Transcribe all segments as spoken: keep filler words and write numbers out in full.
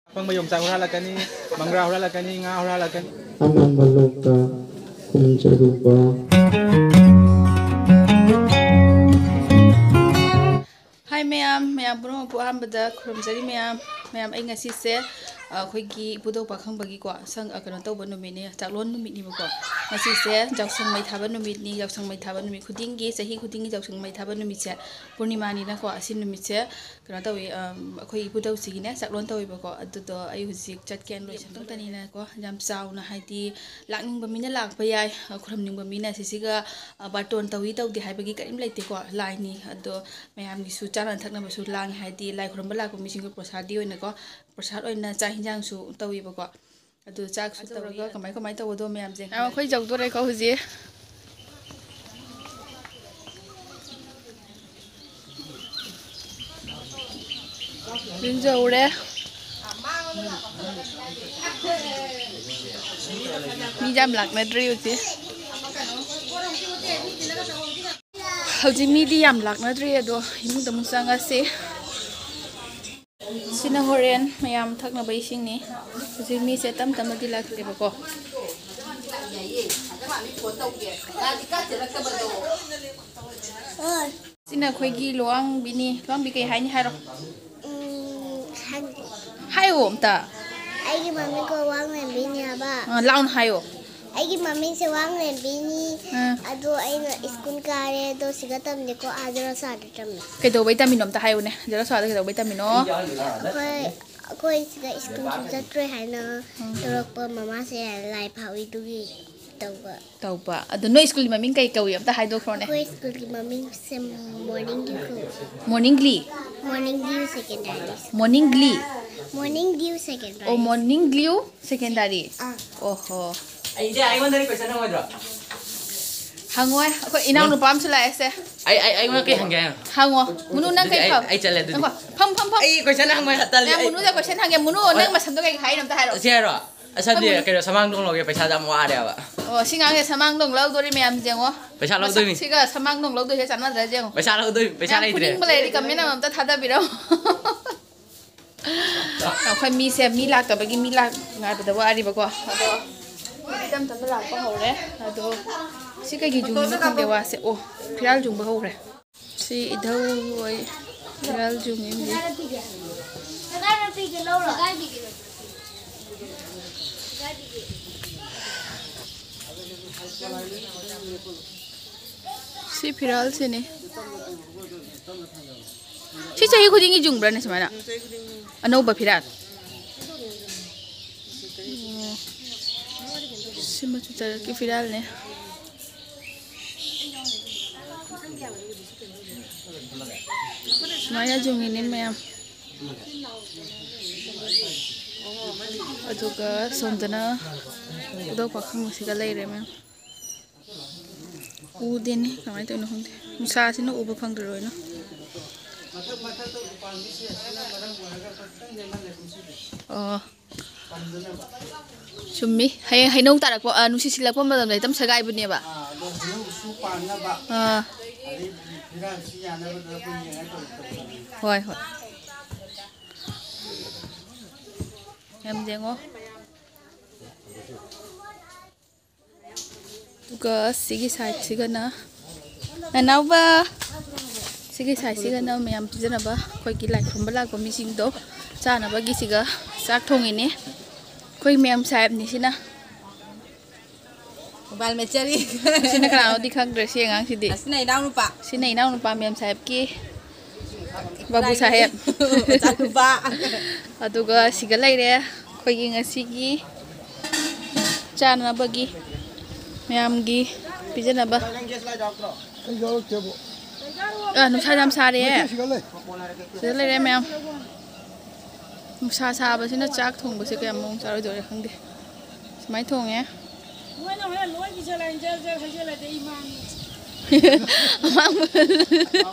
ꯑꯄꯪꯕ ꯌꯣꯡꯆꯥꯛ ꯍꯨꯔꯥꯜꯂꯛꯀꯅꯤ, ꯃꯪꯒ꯭ꯔꯥ ꯍꯨꯔꯥꯜꯂꯛꯀꯅꯤ, ꯉꯥ ꯍꯨꯔꯥꯜꯂꯛꯀꯅꯤ꯫ ꯑꯃꯝꯕ ꯂꯣꯛꯇ ꯈꯨꯝꯖꯔꯨꯕ꯫ ꯍꯥꯏ ꯃꯌꯥꯝ, ꯃꯌꯥꯝ ꯄꯨꯝꯅꯃꯛꯄꯨ ꯑꯍꯥꯟꯕꯗ ꯈꯨꯔꯨꯝꯖꯔꯤ ꯃꯌꯥꯝ꯫ ꯃꯌꯥꯝ, ꯑꯩ ꯉꯁꯤꯁꯦ, ꯑ, ꯑꯩꯈꯣꯏꯒꯤ ꯏꯄꯨꯗꯧ ꯄꯥꯈꯪꯕꯒꯤꯀꯣ, ꯁꯪ-, ꯑ, ꯀꯩꯅꯣ ꯇꯧꯕ ꯅꯨꯃꯤꯠꯅꯤ, ꯆꯥꯛꯂꯣꯟ ꯅꯨꯃꯤꯠꯅꯦꯕꯀꯣ꯫ ꯉꯁꯤꯁꯦ ꯌꯥꯎꯁꯪ ꯃꯩ ꯊꯥꯕ ꯅꯨꯃꯤꯠꯅꯤ꯫ ꯌꯥꯎꯁꯪ ꯃꯩ ꯊꯥꯕ ꯅꯨꯃꯤꯠ ꯈꯨꯗꯤꯡꯒꯤ, ꯆꯍꯤ ꯈꯨꯗꯤꯡꯒꯤ ꯌꯥꯎꯁꯪ ꯃꯩ ꯊꯥꯕ ꯅꯨꯃꯤꯠꯁꯦ ꯄꯨꯔꯅꯤꯃꯥꯅꯤꯅꯀꯣ, ꯑꯁꯤ ꯅꯨꯃꯤꯠꯁꯦ ꯀꯩꯅꯣ ꯇꯧꯏ, ꯑꯝ, ꯑꯩꯈꯣꯏ ꯏꯄꯨꯗꯧꯁꯤꯒꯤꯅꯦ ꯆꯥꯛꯂꯣꯟ ꯇꯧꯋꯦꯕꯀꯣ꯫ ꯑꯗꯨꯗꯣ ꯑꯩ ꯍꯧꯖꯤꯛ ꯆꯠꯀꯦꯅ ꯂꯣꯏꯁꯟꯕ ꯈꯛꯇꯅꯤꯅꯀꯣ꯫ ꯌꯥꯝ ꯆꯥꯎꯅ, ꯍꯥꯏꯗꯤ, ꯂꯥꯛꯅꯤꯡꯕ ꯃꯤꯅ ꯂꯥꯛꯄ ꯌꯥꯏ, ꯑ, ꯈꯨꯔꯨꯝꯅꯤꯡꯕ ꯃꯤꯅ ꯁꯤꯁꯤꯒ, ꯑ, ꯕꯥꯔꯇꯣꯟ ꯇꯧꯏ ꯇꯧꯗꯦ ꯍꯥꯏꯕꯒꯤ ꯀꯔꯤꯝ ꯂꯩꯇꯦꯀꯣ꯫ ꯂꯥꯏꯅꯤ꯫ ꯑꯗꯣ ꯃꯌꯥꯝꯒꯤꯁꯨ ꯆꯥꯅ ꯊꯛꯅꯕꯁꯨ ꯂꯥꯡꯉꯦ, ꯍꯥꯏꯗꯤ ꯂꯥꯏ ꯈꯨꯔꯨꯝꯕ ꯂꯥꯛꯄ ꯃꯤꯁꯤꯡꯒꯤ ꯄ꯭ꯔꯣꯁꯥꯗꯤ ꯑꯣꯏꯅꯀꯣ, ꯄ꯭ꯔꯣꯁꯥꯠ ꯑꯣꯏꯅ ꯆꯥꯛ ꯍꯤꯟꯖꯥꯡꯁꯨ ꯇꯧꯋꯦꯕꯀꯣ꯫ ꯑꯗꯨ ꯆꯥꯛꯁꯨ ꯇꯧꯔꯒ ꯀꯃꯥꯏ ꯀꯃꯥꯏ ꯇꯧꯕꯗꯣ ꯃꯌꯥꯝꯁꯦ꯫ ꯑ, ꯑꯩꯈꯣꯏ ꯌꯧꯗꯣꯔꯦꯀꯣ ꯍꯧꯖꯤꯛ꯫ ꯌꯨꯝ ꯌꯧꯔꯦ꯫ ꯃꯤ ꯌꯥꯝ ꯂꯥꯛꯅꯗ꯭ꯔꯤ ꯍꯧꯖꯤꯛ꯫ ꯍꯧꯖꯤꯛ ꯃꯤꯗꯤ ꯌꯥꯝ ꯂꯥꯛꯅꯗ꯭ꯔꯤ, ꯑꯗꯣ ꯏꯃꯨꯡꯗ ꯑꯃꯨꯛ ꯆꯪꯉꯁꯤ꯫ ꯁꯤꯅ ꯍꯣꯔꯦꯟ ꯃꯌꯥꯝ ꯊꯛꯅꯕ ꯏꯁꯤꯡꯅꯤ꯫ ꯍꯧꯖꯤꯛ ꯃꯤꯁꯦ ꯇꯞ ꯇꯞꯅꯗꯤ ꯂꯥꯛꯂꯦꯕꯀꯣ꯫ ꯁꯤꯅ ꯑꯩꯈꯣꯏꯒꯤ ꯂꯨꯋꯥꯡꯕꯤꯅꯤ꯫ ꯂꯨꯋꯥꯡꯕꯤ ꯀꯩ ꯍꯥꯏꯅꯤ ꯍꯥꯏꯔꯣ? ꯎꯝ, ꯈꯪꯗꯦ꯫ ꯍꯥꯏꯌꯣ ꯑꯝꯇ꯫ ꯑꯩꯒꯤ ꯃꯃꯤꯡ ꯀꯣ ꯋꯥꯡꯂꯦꯝꯕꯤꯅꯦ ꯍꯥꯏꯕ꯫ ꯑ, ꯂꯥꯎꯅ ꯍꯥꯏꯌꯣ꯫ ꯑꯩꯒꯤ ꯃꯃꯤꯡꯁꯦ ꯋꯥꯡꯂꯦꯝꯕꯤꯅꯤ꯫ ꯑ꯫ ꯑꯗꯣ ꯑꯩꯅ ꯁ꯭ꯀꯨꯜ ꯀꯥꯔꯦ, ꯑꯗꯣ ꯁꯤꯒ ꯇꯝꯗꯦꯀꯣ, ꯑꯥ ꯖꯔꯣꯁꯥꯗ ꯇꯝꯃꯦ꯫ ꯀꯩꯗꯧꯕꯩ ꯇꯝꯃꯤꯅꯣ ꯑꯝꯇ ꯍꯥꯏꯌꯨꯅꯦ, ꯖꯔꯣꯁꯥꯗ ꯀꯩꯗꯧꯕꯩ ꯇꯝꯃꯤꯅꯣ? ꯑꯩꯈꯣꯏ, ꯑꯩꯈꯣꯏ ꯁꯤꯗ ꯁ꯭ꯀꯨꯜꯁꯨ ꯆꯠꯇ꯭ꯔꯦ ꯍꯥꯏꯅ ꯎꯝ꯫ ꯇꯧꯔꯛꯄ ꯃꯃꯥꯁꯦ ꯂꯥꯏ ꯐꯥꯎꯏꯗꯨꯒꯤ ꯇꯧꯕ꯫ ꯇꯧꯕ꯫ ꯑꯗꯣ ꯅꯣꯏ ꯁ꯭ꯀꯨꯜꯒꯤ ꯃꯃꯤꯡ ꯀꯩ ꯀꯧꯏ? ꯑꯝꯇ ꯍꯥꯏꯗꯣꯛꯈ꯭ꯔꯣꯅꯦ꯫ ꯑꯩꯈꯣꯏ ꯁ꯭ꯀꯨꯜꯒꯤ ꯃꯃꯤꯡꯁꯦ ꯃꯣꯔꯅꯤꯡ ꯗ꯭ꯌꯨ ꯀꯧꯏ꯫ Morning glee? Morning dew secondary school. Morning glee? Morning dew secondary ꯑꯣ, ꯁ꯭ꯀꯨꯜ꯫ Morning glee secondary. ꯑꯥ꯫ ꯑꯣꯍꯣ꯫ ꯑꯩꯁꯦ ꯑꯩꯉꯣꯟꯗꯗꯤ ꯀꯣꯏꯁꯟ ꯍꯪꯉꯣꯏꯗ꯭ꯔꯣ? ꯍꯪꯉꯣꯏ꯫ ꯑꯩꯈꯣꯏ ꯏꯅꯥꯎꯅꯨꯄꯥ ꯑꯃꯁꯨ ꯂꯥꯛꯑꯦꯁꯦ꯫ ꯑꯩ, ꯑꯩ, ꯑꯩꯉꯣꯟꯗ ꯀꯩ ꯍꯪꯒꯦ ꯍꯥꯏꯅꯣ? ꯍꯪꯉꯣ꯫ ꯃꯨꯅꯨ, ꯅꯪ ꯑꯗꯨꯗꯤ ꯀꯩ ꯑꯩ, ꯐ-, ꯑꯩ ꯆꯠꯂꯦ ꯑꯗꯨꯗꯤ꯫ ꯉꯥꯏꯈꯣ꯫ ꯐꯝ, ꯐꯝ, ꯐꯝ꯫ ꯑꯩ ꯀꯣꯏꯁꯟ ꯍꯪꯕ ꯌꯥꯝ ꯇꯜꯂꯦ꯫ ꯌꯥ, ꯑꯩ ꯃꯨꯅꯨꯗ ꯀꯣꯏꯁꯟ ꯍꯪꯒꯦ꯫ ꯃꯨꯅꯨ, ꯅꯪ ꯑ-, ꯃꯁꯝꯗꯣ ꯀꯩꯒꯤ ꯈꯥꯛꯏꯅꯣ ꯑꯝꯇ ꯍꯥꯏꯔꯛꯑꯣ꯫ ꯑꯁꯤ ꯍꯥꯏꯔꯣ? ꯑꯁꯝꯗꯤ ꯐꯝ, ꯃꯨꯅꯨ꯫ ꯀꯩꯅꯣ, ꯁꯃꯥꯡꯗꯣꯡ ꯂꯧꯒꯦ, ꯄꯩꯁꯥꯗ ꯌꯥꯝ ꯋꯥꯔꯦꯕ꯫ ꯑꯣ, ꯁꯤ ꯉꯥꯡꯁꯦ ꯁꯃꯥꯡꯗꯣꯡ ꯂꯧꯗꯣꯔꯤ ꯃꯌꯥꯝꯁꯦ ꯌꯦꯡꯉꯣ꯫ ꯄꯩꯁꯥ ꯂꯧꯗꯣꯏꯅꯤ꯫ ꯃꯁꯛꯁꯤꯒ ꯁꯃꯥꯡꯗꯣꯡ ꯂꯧꯗꯣꯏꯁꯦ ꯆꯥꯟꯅꯗ꯭ꯔꯥ ꯌꯦꯡꯉꯣ꯫ ꯄꯩꯁꯥ ꯂꯧꯗꯣꯏꯅꯤ, ꯄꯩꯁꯥ ꯃꯌꯥꯝ ꯂꯩꯇ꯭ꯔꯦ꯫ ꯐꯨꯅꯤꯡꯕ ꯂꯩꯔꯗꯤ ꯀꯃꯦꯟ ꯑꯃꯃꯝꯇ ꯊꯥꯗꯕꯤꯔꯝꯃꯣ꯫ ꯑꯩꯈꯣꯏ ꯃꯤꯁꯦ, ꯃꯤ ꯂꯥꯛꯇꯕꯒꯤ ꯃꯤ ꯂꯥꯛ ꯉꯥꯏꯕꯗ ꯋꯥꯔꯤꯕꯀꯣ꯫ ꯑꯗꯣ ꯇꯞ ꯇꯞꯅ ꯂꯥꯛꯄ ꯍꯧꯔꯦ꯫ ꯑꯗꯣ ꯁꯤ ꯀꯩꯒꯤ ꯌꯨꯡꯉꯤꯅꯣ ꯈꯪꯗꯦ ꯋꯥꯁꯦ꯫ ꯑꯣ, ꯐꯤꯔꯥꯜ ꯌꯨꯡꯕ ꯍꯧꯔꯦ꯫ ꯁꯤ ꯏꯙꯧ ꯍꯣꯏ ꯐꯤꯔꯥꯜ ꯌꯨꯡꯉꯤ ꯍꯧꯖꯤꯛ꯫ ꯁꯤ ꯐꯤꯔꯥꯜꯁꯤꯅꯤ꯫ ꯁꯤ ꯆꯍꯤ ꯈꯨꯗꯤꯡꯒꯤ ꯌꯨꯡꯕ꯭ꯔꯥꯅꯦ ꯁꯨꯃꯥꯏꯅ? ꯑꯅꯧꯕ ꯐꯤꯔꯥꯜ? ꯑꯣ꯫ ꯁꯤ ꯃꯆꯨ ꯇꯔꯦꯠꯀꯤ ꯐꯤꯔꯥꯜꯅꯦ꯫ ꯁꯨꯃꯥꯏꯅ ꯌꯨꯡꯉꯤꯅꯦ ꯃꯌꯥꯝ꯫ ꯑꯗꯨꯒ ꯁꯣꯝꯗꯅ ꯈꯨꯗꯣꯞ ꯄꯥꯈꯪꯕꯁꯤꯒ ꯂꯩꯔꯦ ꯃꯌꯥꯝ꯫ ꯎꯗꯦꯅꯦ, ꯀꯃꯥꯏꯅ ꯇꯧꯔꯤꯅꯣ ꯈꯪꯗꯦ, ꯅꯨꯡꯁꯥꯁꯤꯅ ꯎꯕ ꯐꯪꯗ꯭ꯔꯦ ꯂꯣꯏꯅ꯫ ꯑꯣ, ꯆꯨꯝꯃꯤ꯫ ꯍꯌꯦꯡ ꯍꯩꯅꯧ ꯇꯥꯔꯛꯄ, ꯑ, ꯅꯨꯡꯁꯤꯠ ꯁꯤꯜꯂꯛꯄ ꯃꯇꯝꯗ ꯍꯦꯛꯇ ꯁꯦꯒꯥꯏꯕꯅꯦꯕ꯫ ꯑꯥ, ꯑꯗꯣ ꯍꯩꯅꯧꯁꯨ ꯄꯥꯟꯅꯕ, ꯑꯥ꯫ ꯑꯗꯩ ꯐꯤꯔꯥꯜꯁꯨ ꯌꯥꯅꯕꯗ ꯑꯩꯈꯣꯏ ꯌꯦꯡꯉ ꯇꯧ-, ꯇꯧꯕꯅꯤ꯫ ꯍꯣꯏ, ꯍꯣꯏ꯫ ꯌꯥꯝ ꯌꯦꯡꯉꯣ꯫ ꯑꯗꯨꯒ ꯁꯤꯒꯤ ꯁꯥꯏꯠꯁꯤꯒꯅ ꯅꯅꯥꯎꯕ, ꯁꯤꯒꯤ ꯁꯥꯏꯠꯁꯤꯒꯅ ꯃꯌꯥꯝ ꯄꯤꯖꯅꯕ, ꯑꯩꯈꯣꯏꯒꯤ ꯂꯥꯏ ꯈꯨꯔꯨꯝꯕ ꯂꯥꯛꯄ ꯃꯤꯁꯤꯡꯗꯣ ꯆꯥꯅꯕꯒꯤ ꯁꯤꯒ ꯆꯥꯛ ꯊꯣꯡꯉꯤꯅꯤ꯫ ꯑꯩꯈꯣꯏ ꯃꯌꯥꯝ ꯁꯥꯍꯦꯕꯅꯤ ꯁꯤꯅ꯫ ꯃꯣꯕꯥꯏꯜ ꯃꯦꯠꯆꯔꯤ꯫ ꯁꯤꯅ ꯀꯅꯥꯅꯣꯗꯤ ꯈꯪꯗ꯭ꯔꯦ, ꯁꯤ ꯑꯉꯥꯡꯁꯤꯗꯤ꯫ ꯑꯁꯤꯅ ꯏꯅꯥꯎꯅꯨꯄꯥ꯫ ꯁꯤꯅ ꯏꯅꯥꯎꯅꯨꯄꯥ ꯃꯦꯝ ꯁꯥꯍꯦꯕꯀꯤ ꯕꯥꯕꯨ ꯁꯥꯍꯦꯕ꯫ ꯃꯆꯥꯅꯨꯄꯥ꯫ ꯑꯗꯨꯒ ꯁꯤꯒ ꯂꯩꯔꯦ ꯑꯩꯈꯣꯏꯒꯤ ꯉꯁꯤꯒꯤ ꯆꯥꯅꯅꯕꯒꯤ ꯃꯌꯥꯝꯒꯤ ꯄꯤꯖꯅꯕ꯫ ꯑꯩ ꯌꯥꯎꯔꯛꯇꯦꯕꯣ꯫ ꯑ, ꯅꯨꯡꯁꯥ ꯌꯥꯝ ꯁꯥꯔꯦ꯫ ꯃꯩꯈꯦꯠ ꯁꯤꯒ ꯂꯩ꯫ ꯁꯤꯗ ꯂꯩꯔꯦ ꯃꯌꯥꯝ꯫ ꯅꯨꯡꯁꯥ ꯁꯥꯕꯁꯤꯅ ꯆꯥꯛ ꯊꯣꯡꯕꯁꯦ ꯀꯌꯥꯝ ꯃꯑꯣꯡ ꯆꯥꯔꯣꯏꯗꯣꯏꯔꯥ ꯈꯪꯗꯦ꯫ ꯁꯨꯃꯥꯏꯅ ꯊꯣꯡꯉꯦ꯫ ꯃꯣꯏꯅ ꯍꯣꯔꯦꯟ ꯂꯣꯏ ꯄꯤꯖꯜꯂꯛꯑꯅꯤ, ꯖꯔ ꯖꯔ ꯍꯩꯖꯜꯂꯗꯤ ꯑꯩ ꯃꯥꯡꯉꯦ꯫ ꯑꯃꯥꯡꯕ꯫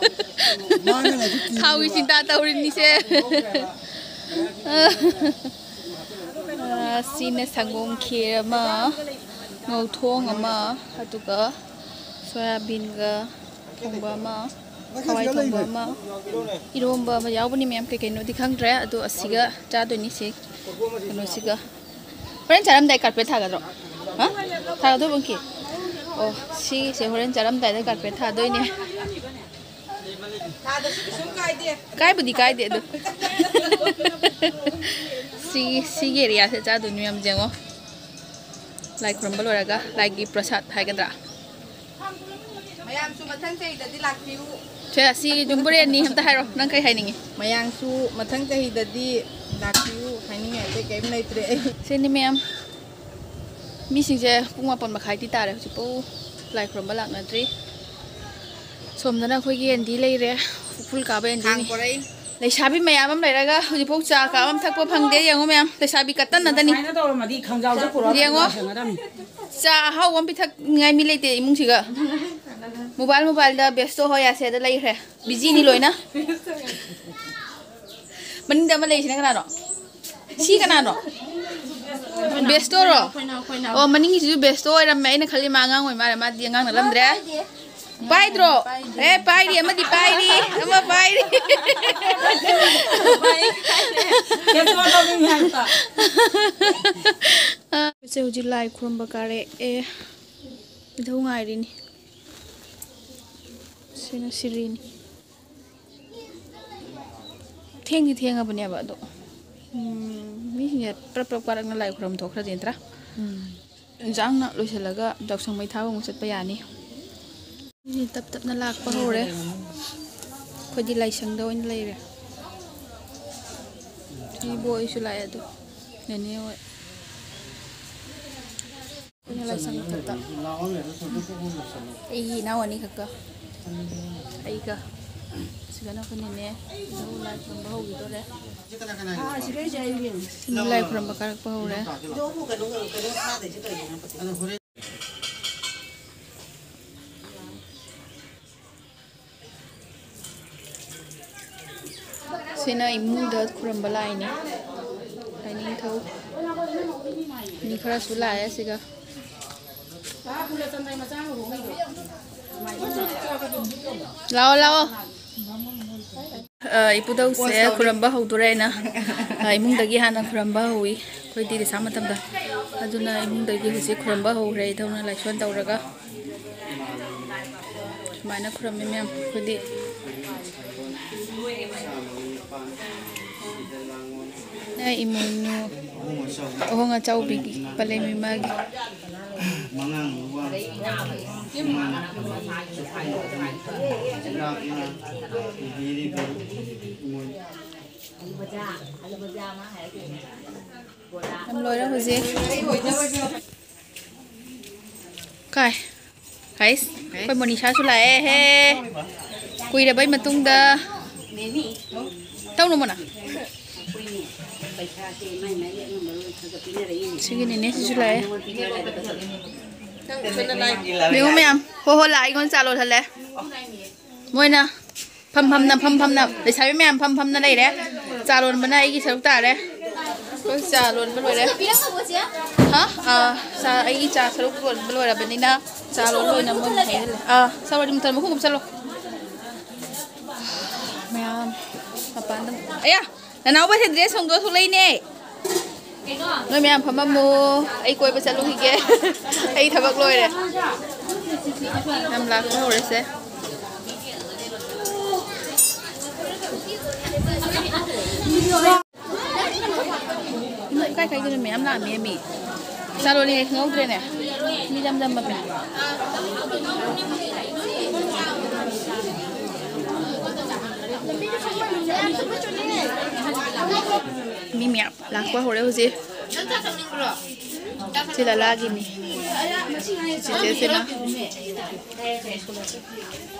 ꯃꯥꯡꯉꯦꯅ ꯍꯧꯖꯤꯛ ꯀꯤꯔꯤꯕ꯫ ꯊꯥꯎꯒꯤ ꯆꯤꯟꯇꯥ ꯇꯧꯔꯤꯅꯤꯁꯦ꯫ ꯑ, ꯁꯤꯅ ꯁꯪꯒꯣꯝ ꯈꯦꯔ ꯑꯃ, ꯉꯧꯊꯣꯡ ꯑꯃ, ꯑꯗꯨꯒ ꯁꯣꯌꯥꯕꯤꯟꯒ ꯊꯣꯡꯕ ꯑꯃ꯫ ꯍꯋꯥꯏ ꯊꯣꯡꯕ ꯑꯃ, ꯏꯔꯣꯝꯕ ꯑꯃ ꯌꯥꯎꯕꯅꯤ ꯃꯌꯥꯝ꯫ ꯀꯩ ꯀꯩꯅꯣꯗꯤ ꯈꯪꯗ꯭ꯔꯦ, ꯑꯗꯣ ꯑꯁꯤꯒ ꯆꯥꯗꯣꯏꯅꯤ꯫ ꯁꯤ ꯀꯩꯅꯣꯁꯤꯒ꯫ ꯍꯣꯔꯦꯟ ꯆꯥꯔꯝꯗꯥꯏ ꯀꯥꯔꯄꯦꯠ ꯊꯥꯒꯗ꯭ꯔꯣ? ꯍꯥ? ꯊꯥꯒꯗꯧꯕ ꯑꯪꯀꯤ? ꯑꯣ, ꯁꯤꯁꯦ ꯍꯣꯔꯦꯟ ꯆꯥꯔꯝꯗꯥꯏꯗ ꯀꯥꯔꯄꯦꯠ ꯊꯥꯗꯣꯏꯅꯦ꯫ ꯀꯥꯏꯕꯨꯗꯤ ꯀꯥꯏꯗꯦ ꯑꯗꯨ꯫ ꯁꯤ, ꯁꯤꯒꯤ ꯑꯦꯔꯤꯌꯥꯁꯦ ꯆꯥꯗꯣꯏꯅꯤ ꯃꯌꯥꯝ, ꯌꯦꯡꯉꯣ꯫ ꯂꯥꯏ ꯈꯨꯔꯨꯝꯕ ꯂꯣꯏꯔꯒ ꯂꯥꯏꯒꯤ ꯄ꯭ꯔꯁꯥꯗ ꯍꯥꯏꯒꯗ꯭ꯔꯥ? ꯃꯌꯥꯝꯁꯨ ꯃꯊꯪ ꯆꯍꯤꯗꯗꯤ ꯂꯥꯛꯄꯤꯌꯨ꯫ ꯁꯦ, ꯑꯁꯤ ꯌꯨꯝꯕꯨꯔꯦꯟꯅꯤ ꯑꯝꯇ ꯍꯥꯏꯔꯣ, ꯅꯪ ꯀꯩ ꯍꯥꯏꯅꯤꯡꯉꯤ? ꯃꯌꯥꯝꯁꯨ ꯃꯊꯪ ꯆꯍꯤꯗꯗꯤ ꯂꯥꯛꯄꯤꯌꯨ ꯍꯥꯏꯅꯤꯡꯉꯥꯏ ꯑꯇꯩ ꯀꯔꯤꯝ ꯂꯩꯇ꯭ꯔꯦ ꯑꯩ꯫ ꯁꯤꯅꯤ ꯃꯌꯥꯝ, ꯃꯤꯁꯤꯡꯁꯦ ꯄꯨꯡ ꯃꯥꯄꯟ ꯃꯈꯥꯏꯗꯤ ꯇꯥꯔꯦ, ꯍꯧꯖꯤꯛꯐꯥꯎ ꯂꯥꯏ ꯈꯨꯔꯨꯝꯕ ꯂꯥꯛꯅꯗ꯭ꯔꯤ꯫ ꯁꯣꯝꯗꯅ ꯑꯩꯈꯣꯏꯒꯤ ꯑꯦꯟꯗꯤ ꯂꯩꯔꯦ, ꯎꯈ꯭ꯔꯨꯜ ꯀꯥꯕ ꯑꯦꯟꯗꯤꯅꯤ꯫ ꯈꯥꯡ ꯄꯣꯔꯛꯏ꯫ ꯂꯩꯁꯥꯕꯤ ꯃꯌꯥꯝ ꯑꯃ ꯂꯩꯔꯒ ꯍꯧꯖꯤꯛꯐꯥꯎ ꯆꯥ ꯀꯥꯞ ꯑꯃ ꯊꯛꯄ ꯐꯪꯗꯦ꯫ ꯌꯦꯡꯉꯣ ꯃꯌꯥꯝ, ꯂꯩꯁꯥꯕꯤ ꯀꯠꯇꯟ ꯅꯠꯇꯅꯤ꯫ ꯁꯨꯃꯥꯏꯅ ꯇꯧꯔꯝꯃꯗꯤ ꯈꯥꯡꯖꯥꯎꯁꯦ ꯄꯨꯔꯛꯑꯒ ꯌꯦꯡꯉꯣ꯫ ꯂꯣꯏꯁꯟꯒꯗꯕꯅꯤ꯫ ꯆꯥ ꯑꯍꯥꯎꯕ ꯑꯃ ꯄꯤꯊꯛꯅꯤꯡꯉꯥꯏ ꯃꯤ ꯂꯩꯇꯦ ꯏꯃꯨꯡꯁꯤꯒ꯫ ꯃꯣꯕꯥꯏꯜ, ꯃꯣꯕꯥꯏꯜꯗ ꯕꯦꯁꯇꯣ ꯍꯣꯏ ꯑꯁꯦꯗ ꯂꯩꯈ꯭ꯔꯦ꯫ ꯕꯤꯖꯤꯅꯤ ꯂꯣꯏꯅ꯫ ꯃꯅꯤꯡꯗ ꯑꯃ ꯂꯩꯁꯤꯅ ꯀꯅꯥꯅꯣ? ꯁꯤ ꯀꯅꯥꯅꯣ? ꯕꯦꯁꯇꯣꯔꯣ? ꯑꯩꯈꯣꯏꯅ, ꯑꯩꯈꯣꯏꯅ꯫ ꯑꯣ, ꯃꯅꯤꯡꯒꯤꯁꯤꯁꯨ ꯕꯦꯁꯇꯣ ꯑꯣꯏꯔꯝꯃꯦ꯫ ꯑꯩꯅ ꯈꯜꯂꯤ ꯃꯥ ꯑꯉꯥꯡ ꯑꯣꯏ ꯃꯥꯜꯂꯦ꯫ ꯃꯥꯗꯤ ꯑꯉꯥꯡ ꯅꯠꯂꯝꯗ꯭ꯔꯦ꯫ ꯄꯥꯏꯗ꯭ꯔꯣ? ꯑꯦ, ꯄꯥꯏꯔꯤ, ꯑꯃꯗꯤ ꯄꯥꯏꯔꯤ, ꯑꯃ ꯄꯥꯏꯔꯤ꯫ ꯁꯦ, ꯍꯧꯖꯤꯛ ꯂꯥꯏ ꯈꯨꯔꯨꯝꯕ ꯀꯥꯔꯛꯑꯦ꯫ ꯏꯙꯧ ꯉꯥꯏꯔꯤꯅꯤ꯫ ꯁꯤꯅ ꯁꯤꯔꯤꯅꯤ꯫ ꯊꯦꯡꯗꯤ ꯊꯦꯡꯉꯕꯅꯦꯕ ꯑꯗꯣ, ꯎꯝ, ꯃꯤꯁꯤꯡꯁꯦ ꯄ꯭ꯔꯞ ꯄ꯭ꯔꯞ ꯀꯥꯔꯛꯅ ꯂꯥꯏ ꯈꯨꯔꯨꯝ ꯊꯣꯛꯈ꯭ꯔꯗꯤ ꯅꯠꯇ꯭ꯔꯥ? ꯏꯟꯖꯥꯡꯅ ꯂꯣꯏꯁꯤꯜꯂꯒ ꯌꯥꯎꯁꯪ ꯃꯩ ꯊꯥꯕ ꯑꯃꯨꯛ ꯆꯠꯄ ꯌꯥꯅꯤ꯫ ꯃꯤ ꯇꯞ ꯇꯞꯅ ꯂꯥꯛꯄ ꯍꯧꯔꯦ꯫ ꯑꯩꯈꯣꯏꯗꯤ ꯂꯥꯏꯁꯪꯗ ꯑꯣꯏꯅ ꯂꯩꯔꯦ꯫ ꯏꯕꯣꯛ ꯑꯩꯁꯨ ꯂꯥꯛꯑꯦ ꯑꯗꯣ꯫ ꯅꯦꯅꯦ ꯍꯣꯏ꯫ ꯑꯩꯈꯣꯏꯅ ꯂꯥꯏꯁꯪ ꯃꯊꯛꯇ꯫ ꯑꯩꯒꯤ ꯏꯅꯥꯎ ꯑꯅꯤꯈꯛꯀ꯫ ꯑꯩꯒ꯫ ꯁꯤꯗꯅ ꯑꯩꯈꯣꯏ ꯅꯦꯅꯦ꯫ ꯏꯙꯧ ꯂꯥꯏ ꯈꯨꯔꯨꯝꯕ ꯍꯧꯈꯤꯗꯣꯔꯦ꯫ ꯁꯤꯅ ꯂꯥꯏ ꯈꯨꯔꯨꯝꯕ ꯀꯥꯔꯛꯄ ꯍꯧꯔꯦ꯫ ꯁꯤꯅ ꯏꯃꯨꯡꯗ ꯈꯨꯔꯨꯝꯕ ꯂꯥꯏꯅꯤ꯫ ꯂꯥꯏꯅꯤꯡꯊꯧ꯫ ꯃꯤ ꯈꯔꯁꯨ ꯂꯥꯛꯑꯦ ꯁꯤꯒ꯫ ꯂꯥꯛꯑꯣ, ꯂꯥꯛꯑꯣ꯫ ꯑ, ꯏꯄꯨꯙꯧꯁꯦ ꯈꯨꯔꯝꯕ ꯍꯧꯗꯣꯔꯦꯅ, ꯑ, ꯏꯃꯨꯡꯗꯒꯤ ꯍꯥꯟꯅ ꯈꯨꯔꯝꯕ ꯍꯧꯏ꯫ ꯑꯩꯈꯣꯏꯗꯤ ꯂꯩꯁꯥ ꯃꯇꯝꯗ꯫ ꯑꯗꯨꯅ ꯏꯃꯨꯡꯗꯒꯤ ꯍꯧꯖꯤꯛ ꯈꯨꯔꯝꯕ ꯍꯧꯈ꯭ꯔꯦ, ꯏꯙꯧꯅ ꯂꯥꯏꯁꯣꯟ ꯇꯧꯔꯒ꯫ ꯁꯨꯃꯥꯏꯅ ꯈꯨꯔꯝꯃꯤ ꯃꯌꯥꯝ꯫ ꯑꯩꯈꯣꯏꯗꯤ ꯑꯩ ꯏꯃꯣꯏꯅꯨ ꯑꯍꯣꯡ ꯑꯆꯥꯎꯕꯤꯒꯤ ꯄꯂꯦꯝ ꯏꯃꯥꯒꯤ꯫ ꯌꯥꯝ ꯂꯣꯏꯔꯦ ꯍꯧꯖꯤꯛ꯫ ꯀꯥꯏ? ꯍꯩꯁ, ꯑꯩꯈꯣꯏ ꯃꯣꯅꯤꯁꯥꯁꯨ ꯂꯥꯛꯑꯦꯍꯦ꯫ ꯀꯨꯏꯔꯕꯩ ꯃꯇꯨꯡꯗ꯫ ꯇꯧꯅꯨ ꯃꯣꯅꯥ꯫ ꯁꯤꯒꯤ ꯅꯦꯅꯦꯁꯤꯁꯨ ꯂꯥꯛꯑꯦ꯫ ꯌꯦꯡꯉꯨ ꯃꯌꯥꯝ꯫ ꯍꯣ ꯍꯣ ꯂꯥꯛꯑꯦ, ꯑꯩꯉꯣꯟꯗ ꯆꯥ ꯂꯣꯜꯍꯜꯂꯦ꯫ ꯃꯣꯏꯅ ꯐꯝ ꯐꯝꯅ, ꯐꯝ ꯐꯝꯅ, ꯂꯩꯁꯥꯕꯤ ꯃꯌꯥꯝ ꯐꯝ ꯐꯝꯅ ꯂꯩꯔꯦ꯫ ꯆꯥ ꯂꯣꯟꯕꯅ ꯑꯩꯒꯤ ꯁꯔꯨꯛ ꯇꯥꯔꯦ꯫ ꯑꯩꯈꯣꯏ ꯆꯥ ꯂꯣꯟꯕ ꯂꯣꯏꯔꯦ꯫ ꯍꯥ? ꯑꯥ, ꯆꯥ, ꯑꯩꯒꯤ ꯆꯥ ꯁꯔꯨꯛ ꯂꯣꯟꯕ ꯂꯣꯏꯔꯕꯅꯤꯅ ꯆꯥ ꯂꯣꯟꯕ ꯑꯣꯏꯅ ꯃꯣꯏ ꯍꯩꯍꯜꯂꯦ꯫ ꯑꯥ, ꯆꯠꯂꯣ, ꯃꯊꯪ ꯃꯈꯨꯝ ꯀꯨꯞꯁꯜꯂꯣ꯫ ꯃꯌꯥꯝ ꯃꯄꯥꯟꯗ꯫ ꯑꯌꯥ! ꯅꯅꯥꯎꯕꯁꯦ dress ꯍꯣꯡꯗꯣꯛꯑ ꯊꯣꯛꯂꯛꯏꯅꯦ꯫ ꯅꯣꯏ ꯃꯌꯥꯝ ꯐꯝꯃꯝꯃꯨ꯫ ꯑꯩ ꯀꯣꯏꯕ ꯆꯠꯂꯨꯈꯤꯒꯦ꯫ ꯑꯩ ꯊꯕꯛ ꯂꯣꯏꯔꯦ꯫ ꯌꯥꯝ ꯂꯥꯛꯄ ꯍꯧꯔꯦꯁꯦ꯫ ꯀꯥꯏ ꯀꯥꯏꯗꯅꯣ ꯃꯌꯥꯝ ꯂꯥꯛꯑꯝꯃꯦ ꯃꯤ꯫ ꯆꯥ ꯂꯣꯜꯂꯤꯉꯩ ꯈꯪꯍꯧꯗ꯭ꯔꯦꯅꯦ꯫ ꯃꯤ ꯖꯝ ꯖꯝ ꯃꯝꯃꯦ꯫ ꯃꯤ ꯃꯌꯥꯝ ꯂꯥꯛꯄ ꯍꯧꯔꯦ ꯍꯧꯖꯤꯛ꯫ ꯁꯤ ꯂꯂꯥꯒꯤꯅꯤ꯫ ꯆꯤꯆꯦꯁꯤꯅ꯫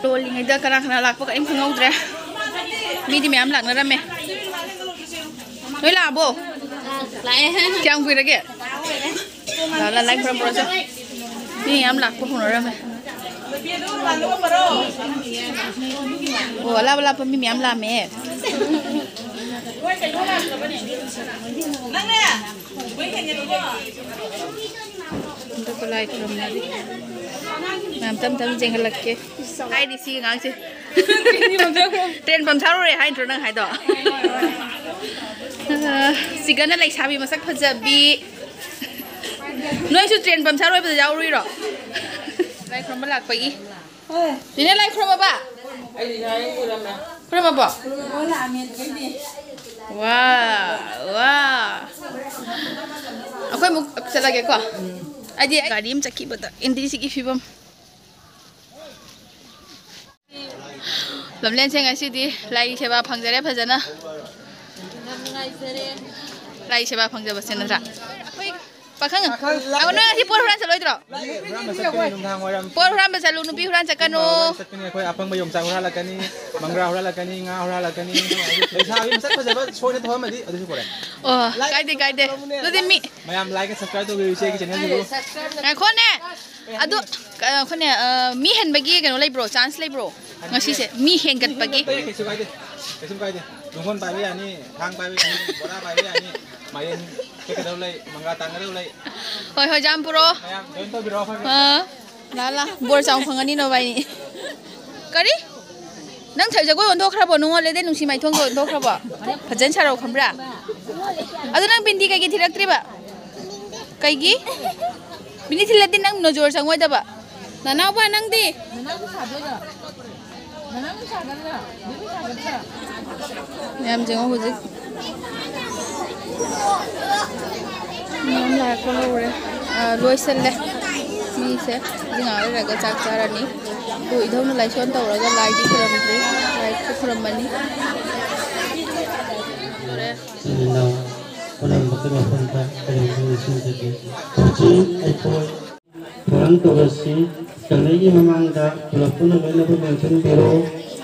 ꯂꯣꯜꯂꯤꯉꯩꯗ ꯀꯅꯥ ꯀꯅꯥ ꯂꯥꯛꯄ ꯀꯔꯤꯝ ꯈꯪꯍꯧꯗ꯭ꯔꯦ꯫ ꯃꯤꯗꯤ ꯃꯌꯥꯝ ꯂꯥꯛꯅꯔꯝꯃꯦ꯫ ꯂꯣꯏ ꯂꯥꯛꯑꯕꯣ? ꯂꯥꯛꯑꯦ꯫ ꯀꯌꯥꯝ ꯀꯨꯏꯔꯒꯦ? ꯂꯥꯛꯑꯣ, ꯂꯥꯛꯑꯣ, ꯂꯥꯏ ꯈꯨꯔꯝꯃꯨꯔꯣ ꯆꯣ꯫ ꯃꯤ ꯃꯌꯥꯝ ꯂꯥꯛꯄ ꯍꯧꯅꯔꯝꯃꯦ꯫ ꯑꯣ, ꯑꯂꯥꯞ ꯑꯂꯥꯞꯄ ꯃꯤ ꯃꯌꯥꯝ ꯂꯥꯛꯑꯝꯃꯦ꯫ ꯍꯟꯗꯛꯀ ꯂꯥꯏ ꯈꯨꯔꯨꯝꯅꯔꯤ꯫ ꯃꯌꯥꯝ ꯇꯞ ꯇꯞꯅ ꯆꯦꯟꯈꯠꯂꯛꯀꯦ꯫ ꯍꯥꯏꯗꯤ ꯁꯤꯒꯤ ꯑꯉꯥꯡꯁꯦ꯫ ꯇ꯭ꯔꯦꯟ ꯄꯝ ꯁꯥꯔꯨꯔꯦ ꯍꯥꯏꯗ꯭ꯔꯣ ꯅꯪ ꯍꯥꯏꯗꯣ? ꯁꯤꯒꯅ ꯂꯩꯁꯥꯕꯤ ꯃꯁꯛ ꯐꯖꯕꯤ꯫ ꯅꯣꯏꯁꯨ ꯇ꯭ꯔꯦꯟ ꯄꯝ ꯁꯥꯔꯣꯏꯕꯗ ꯌꯥꯎꯔꯨꯏꯔꯣ? ꯂꯥꯏ ꯈꯨꯔꯨꯝꯕ ꯂꯥꯛꯄꯒꯤ꯫ ꯅꯤꯅꯦ, ꯂꯥꯏ ꯈꯨꯔꯨꯝꯃꯕ? ꯈꯨꯔꯨꯝꯃꯕꯣ? ꯋꯥ, ꯋꯥ꯫ ꯑꯩꯈꯣꯏ ꯑꯃꯨꯛ ꯆꯠꯂꯒꯦꯀꯣ꯫ ꯑꯩꯗꯤ ꯒꯥꯔꯤ ꯑꯃ ꯆꯠꯈꯤꯕꯗ ꯑꯦꯟꯗꯤꯁꯤꯒꯤ ꯐꯤꯕꯝ꯫ ꯂꯝꯂꯦꯟꯁꯦ ꯉꯁꯤꯗꯤ ꯂꯥꯏ ꯁꯦꯕꯥ ꯐꯪꯖꯔꯦ ꯐꯖꯅ꯫ ꯂꯥꯏ ꯁꯦꯕꯥ ꯐꯪꯖꯕꯁꯦ ꯅꯠꯇ꯭ꯔꯥ? ꯄꯥꯈꯪ꯫ ꯑꯣ, ꯅꯣꯏ ꯉꯁꯤ ꯄꯣꯠ ꯍꯨꯔꯥꯟ ꯆꯠꯂꯣꯏꯗ꯭ꯔꯣ? ꯍꯨꯔꯥꯟꯕ ꯆꯠꯀꯅꯤ ꯅꯨꯡꯗꯥꯡ ꯋꯥꯏꯔꯝ꯫ ꯄꯣꯠ ꯍꯨꯔꯥꯟꯕ ꯆꯠꯂꯨ, ꯅꯨꯄꯤ ꯍꯨꯔꯥꯟ ꯆꯠꯀꯅꯨ꯫ ꯆꯠꯀꯅꯤ ꯑꯩꯈꯣꯏ꯫ ꯑꯐꯪꯕ ꯌꯣꯡꯆꯥꯛ ꯍꯨꯔꯥꯜꯂꯛꯀꯅꯤ, ꯃꯪꯒ꯭ꯔꯥ ꯍꯨꯔꯥꯜꯂꯛꯀꯅꯤ, ꯉꯥ ꯍꯨꯔꯥꯜꯂꯛꯀꯅꯤ꯫ ꯂꯩꯁꯥꯕꯤ ꯃꯁꯛ ꯐꯖꯕ ꯁꯣꯏꯅ ꯊꯣꯛꯍꯜꯂꯗꯤ ꯑꯗꯨꯁꯨ ꯄꯨꯔꯛꯑꯦ꯫ ꯑꯣ, ꯀꯥꯏꯗꯦ, ꯀꯥꯏꯗꯦ꯫ ꯑꯗꯨꯗꯤ ꯃꯤ ꯃꯌꯥꯝ like and subscribe ꯇꯧꯕꯤꯌꯨ ꯏꯆꯦꯒꯤ channel ꯁꯤꯕꯨ꯫ ꯉꯥꯏꯈꯣꯅꯦ꯫ ꯑꯗꯨ, ꯀ-, ꯑꯩꯈꯣꯏꯅꯦ, ꯑ, ꯃꯤ ꯍꯦꯟꯕꯒꯤ ꯀꯩꯅꯣ ꯂꯩꯕ꯭ꯔꯣ? Chance ꯂꯩꯕ꯭ꯌꯣ? ꯉꯁꯤꯁꯦ ꯃꯤ ꯍꯦꯟꯒꯠꯄꯒꯤ꯫ ꯀꯩꯁꯨ ꯀꯥꯏꯗꯦ, ꯀꯩꯁꯨ ꯀꯥꯏꯗꯦ꯫ ꯇꯨꯡꯒꯣꯟ ꯄꯥꯏꯕ ꯌꯥꯅꯤ, ꯊꯥꯡ ꯄꯥꯏꯕ ꯌꯥꯅꯤ, ꯕꯣꯔꯥ ꯄꯥꯏꯕ ꯌꯥꯅꯤ, ꯃꯥꯏꯔꯦꯟ ꯍꯦꯛꯀꯗꯕ ꯂꯩ, ꯃꯪꯒ꯭ꯔꯥ ꯇꯥꯟꯒꯗꯕ ꯂꯩ꯫ ꯍꯣꯏ, ꯍꯣꯏ, ꯌꯥꯝ ꯄꯨꯔꯛꯑꯣ꯫ ꯃꯌꯥꯝ join ꯇꯧꯕꯤꯔꯛꯑꯣ ꯑꯩꯈꯣꯏꯒꯤ꯫ ꯑꯥ, ꯂꯥ, ꯂꯥ, ꯕꯣꯔ ꯆꯥꯎ ꯐꯪꯒꯅꯤ ꯅꯕꯥꯏꯅꯤ꯫ ꯀꯔꯤ? ꯅꯪ ꯊꯣꯏ ꯖꯒꯣꯏ ꯑꯣꯟꯊꯣꯛꯈ꯭ꯔꯕꯣ? ꯅꯨꯡꯉꯣꯜꯂꯦꯗꯩ ꯅꯨꯡꯁꯤ ꯃꯥꯏꯊꯣꯡꯗꯣ ꯑꯣꯟꯊꯣꯛꯈ꯭ꯔꯕꯣ? ꯐꯖꯅ ꯁꯥꯔꯛꯑꯣ ꯈꯪꯕ꯭ꯔꯥ? ꯑꯗꯨ ꯅꯪ ꯕꯤꯟꯗꯤ ꯀꯩꯒꯤ ꯊꯤꯜꯂꯛꯇ꯭ꯔꯤꯕ? ꯀꯩꯒꯤ? ꯕꯤꯟꯗꯤ ꯊꯤꯜꯂꯗꯤ ꯅꯪ ꯅꯣꯖꯣꯔ ꯆꯪꯉꯣꯏꯗꯕ꯫ ꯅꯅꯥꯎꯄꯥ ꯅꯪꯗꯤ? ꯃꯌꯥꯝ ꯌꯦꯡꯉꯣ ꯍꯧꯖꯤꯛ꯫ ꯃꯌꯥꯝ ꯂꯥꯛꯄ ꯍꯧꯔꯦ꯫ ꯑ, ꯂꯣꯏꯁꯤꯜꯂꯦ꯫ ꯃꯤꯁꯦ ꯍꯧꯖꯤꯛ ꯉꯥꯏꯍꯥꯛ ꯂꯩꯔꯒ ꯆꯥꯛ ꯆꯥꯔꯅꯤ꯫ ꯑꯗꯨ ꯏꯙꯧꯅ ꯂꯥꯏꯁꯣꯟ ꯇꯧꯔꯒ ꯂꯥꯏꯗꯤ ꯈꯨꯔꯨꯝꯗ꯭ꯔꯤ꯫ ꯂꯥꯏꯁꯨ ꯈꯨꯔꯨꯝꯃꯅꯤ꯫ ꯏꯆꯤꯟ ꯏꯅꯥꯎ ꯄꯨꯝꯅꯃꯛꯀꯤ ꯃꯐꯝꯗ ꯀꯔꯤꯒꯨꯝꯕ ꯅꯤꯡꯁꯤꯡꯖꯒꯦ꯫ ꯍꯧꯖꯤꯛ ꯑꯩꯈꯣꯏ ꯊꯧꯔꯥꯡ ꯇꯧꯔꯁꯤ꯫ ꯀꯪꯂꯩꯒꯤ ꯃꯃꯥꯡꯗ ꯄꯨꯂꯞ ꯄꯨꯟꯅ ꯂꯣꯏꯅꯃꯛ ꯂꯦꯡꯁꯤꯟꯕꯤꯔꯣ꯫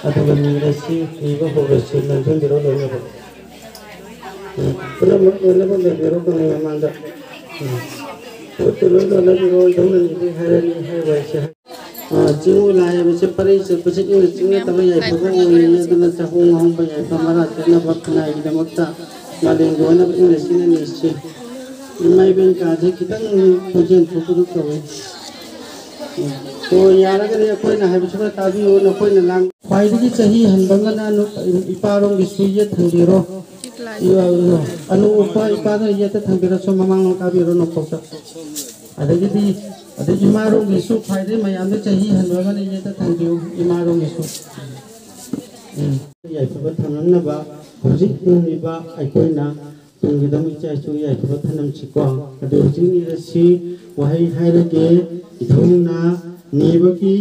ꯑꯗꯨꯒ ꯅꯤꯔꯁꯤ, ꯅꯤꯕ ꯍꯧꯔꯁꯤ꯫ ꯂꯦꯡꯁꯤꯟꯕꯤꯔꯣ ꯂꯣꯏꯅꯃꯛ꯫ ꯄꯨꯝꯅꯃꯛ ꯂꯣꯏꯅꯃꯛ ꯂꯦꯡꯕꯤꯔꯣ ꯀꯪꯂꯩ ꯃꯃꯥꯡꯗ꯫ ꯎꯝ꯫ ꯄꯣꯠꯇꯨ ꯂꯣꯏ ꯂꯣꯟꯅꯕꯤꯔꯣ, ꯏꯙꯧꯅ ꯅꯤꯕꯤ ꯍꯥꯏꯔꯅꯤ, ꯍꯥꯏꯔꯤꯕ ꯍꯥꯏꯁꯦ꯫ ꯑ, ꯆꯤꯡꯉꯨ ꯂꯥꯏ ꯍꯥꯏꯕꯁꯦ ꯄꯔꯩ ꯆꯠꯄꯁꯦ ꯏꯪꯅ ꯆꯤꯛꯅ ꯇꯧꯕ ꯌꯥꯏꯐꯕ ꯑꯣꯏꯔꯤꯅꯤ꯫ ꯑꯗꯨꯅ ꯆꯥꯍꯣꯡ ꯉꯥꯍꯣꯡꯕ ꯌꯥꯏꯐ ꯃꯔꯥ ꯆꯠꯅꯕ ꯈꯨꯟꯅꯥꯏꯒꯤꯗꯃꯛꯇ ꯃꯥꯂꯦꯝꯒꯤ ꯑꯣꯏꯅꯕ ꯏꯪꯅ ꯆꯤꯛꯅ ꯂꯩꯁꯤ꯫ ꯏꯃꯥ ꯏꯕꯦꯟ ꯀꯥꯁꯦ ꯈꯤꯇꯪ ꯈꯣꯟꯖꯦꯜ ꯊꯣꯛꯄꯗꯧ ꯇꯧꯋꯦ꯫ ꯑꯣ, ꯌꯥꯔꯒꯗꯤ ꯑꯩꯈꯣꯏꯅ ꯍꯥꯏꯕꯁꯨ ꯈꯔ ꯇꯥꯕꯤꯌꯨ꯫ ꯅꯈꯣꯏꯅ ꯂꯥꯡ-, ꯈ꯭ꯋꯥꯏꯗꯒꯤ ꯆꯍꯤ ꯍꯟꯕ ꯉꯟꯅ ꯅꯨ-, ꯏꯄꯥꯔꯣꯝꯒꯤꯁꯨ ꯌꯦꯠ ꯊꯝꯕꯤꯔꯣ꯫ ꯏꯄꯥ-, ꯑꯅꯧꯕ ꯏꯄꯥꯗ ꯌꯦꯠꯇ ꯊꯝꯕꯤꯔꯣ, ꯁꯣꯝ ꯃꯃꯥꯡꯂꯣꯝ ꯀꯥꯕꯤꯔꯣ, ꯅꯣꯡꯄꯣꯛꯇ꯫ ꯑꯗꯒꯤꯗꯤ, ꯑꯗꯩ ꯏꯃꯥꯔꯣꯝꯒꯤꯁꯨ ꯈ꯭ꯋꯥꯏꯗꯒꯤ ꯃꯌꯥꯝꯗ ꯆꯍꯤ ꯍꯟꯕ ꯉꯟꯅ ꯌꯦꯠꯇ ꯊꯝꯕꯤꯌꯨ, ꯏꯃꯥꯔꯣꯝꯒꯤꯁꯨ꯫ ꯎꯝ꯫ ꯌꯥꯏꯐꯕ ꯊꯝꯂꯝꯅꯕ ꯍꯧꯖꯤꯛ ꯍꯤꯡꯂꯤꯕ ꯑꯩꯈꯣꯏꯅ ꯇꯨꯡꯒꯤꯗꯃꯛ ꯏꯆꯥ ꯏꯁꯨ ꯌꯥꯏꯐꯕ ꯊꯝꯂꯝꯁꯤꯀꯣ꯫ ꯑꯗꯨ ꯍꯧꯖꯤꯛ ꯅꯤꯔꯁꯤ ꯋꯥꯍꯩ ꯍꯥꯏꯔꯒꯦ, ꯏꯙꯧꯅ ꯅꯤꯕꯒꯤ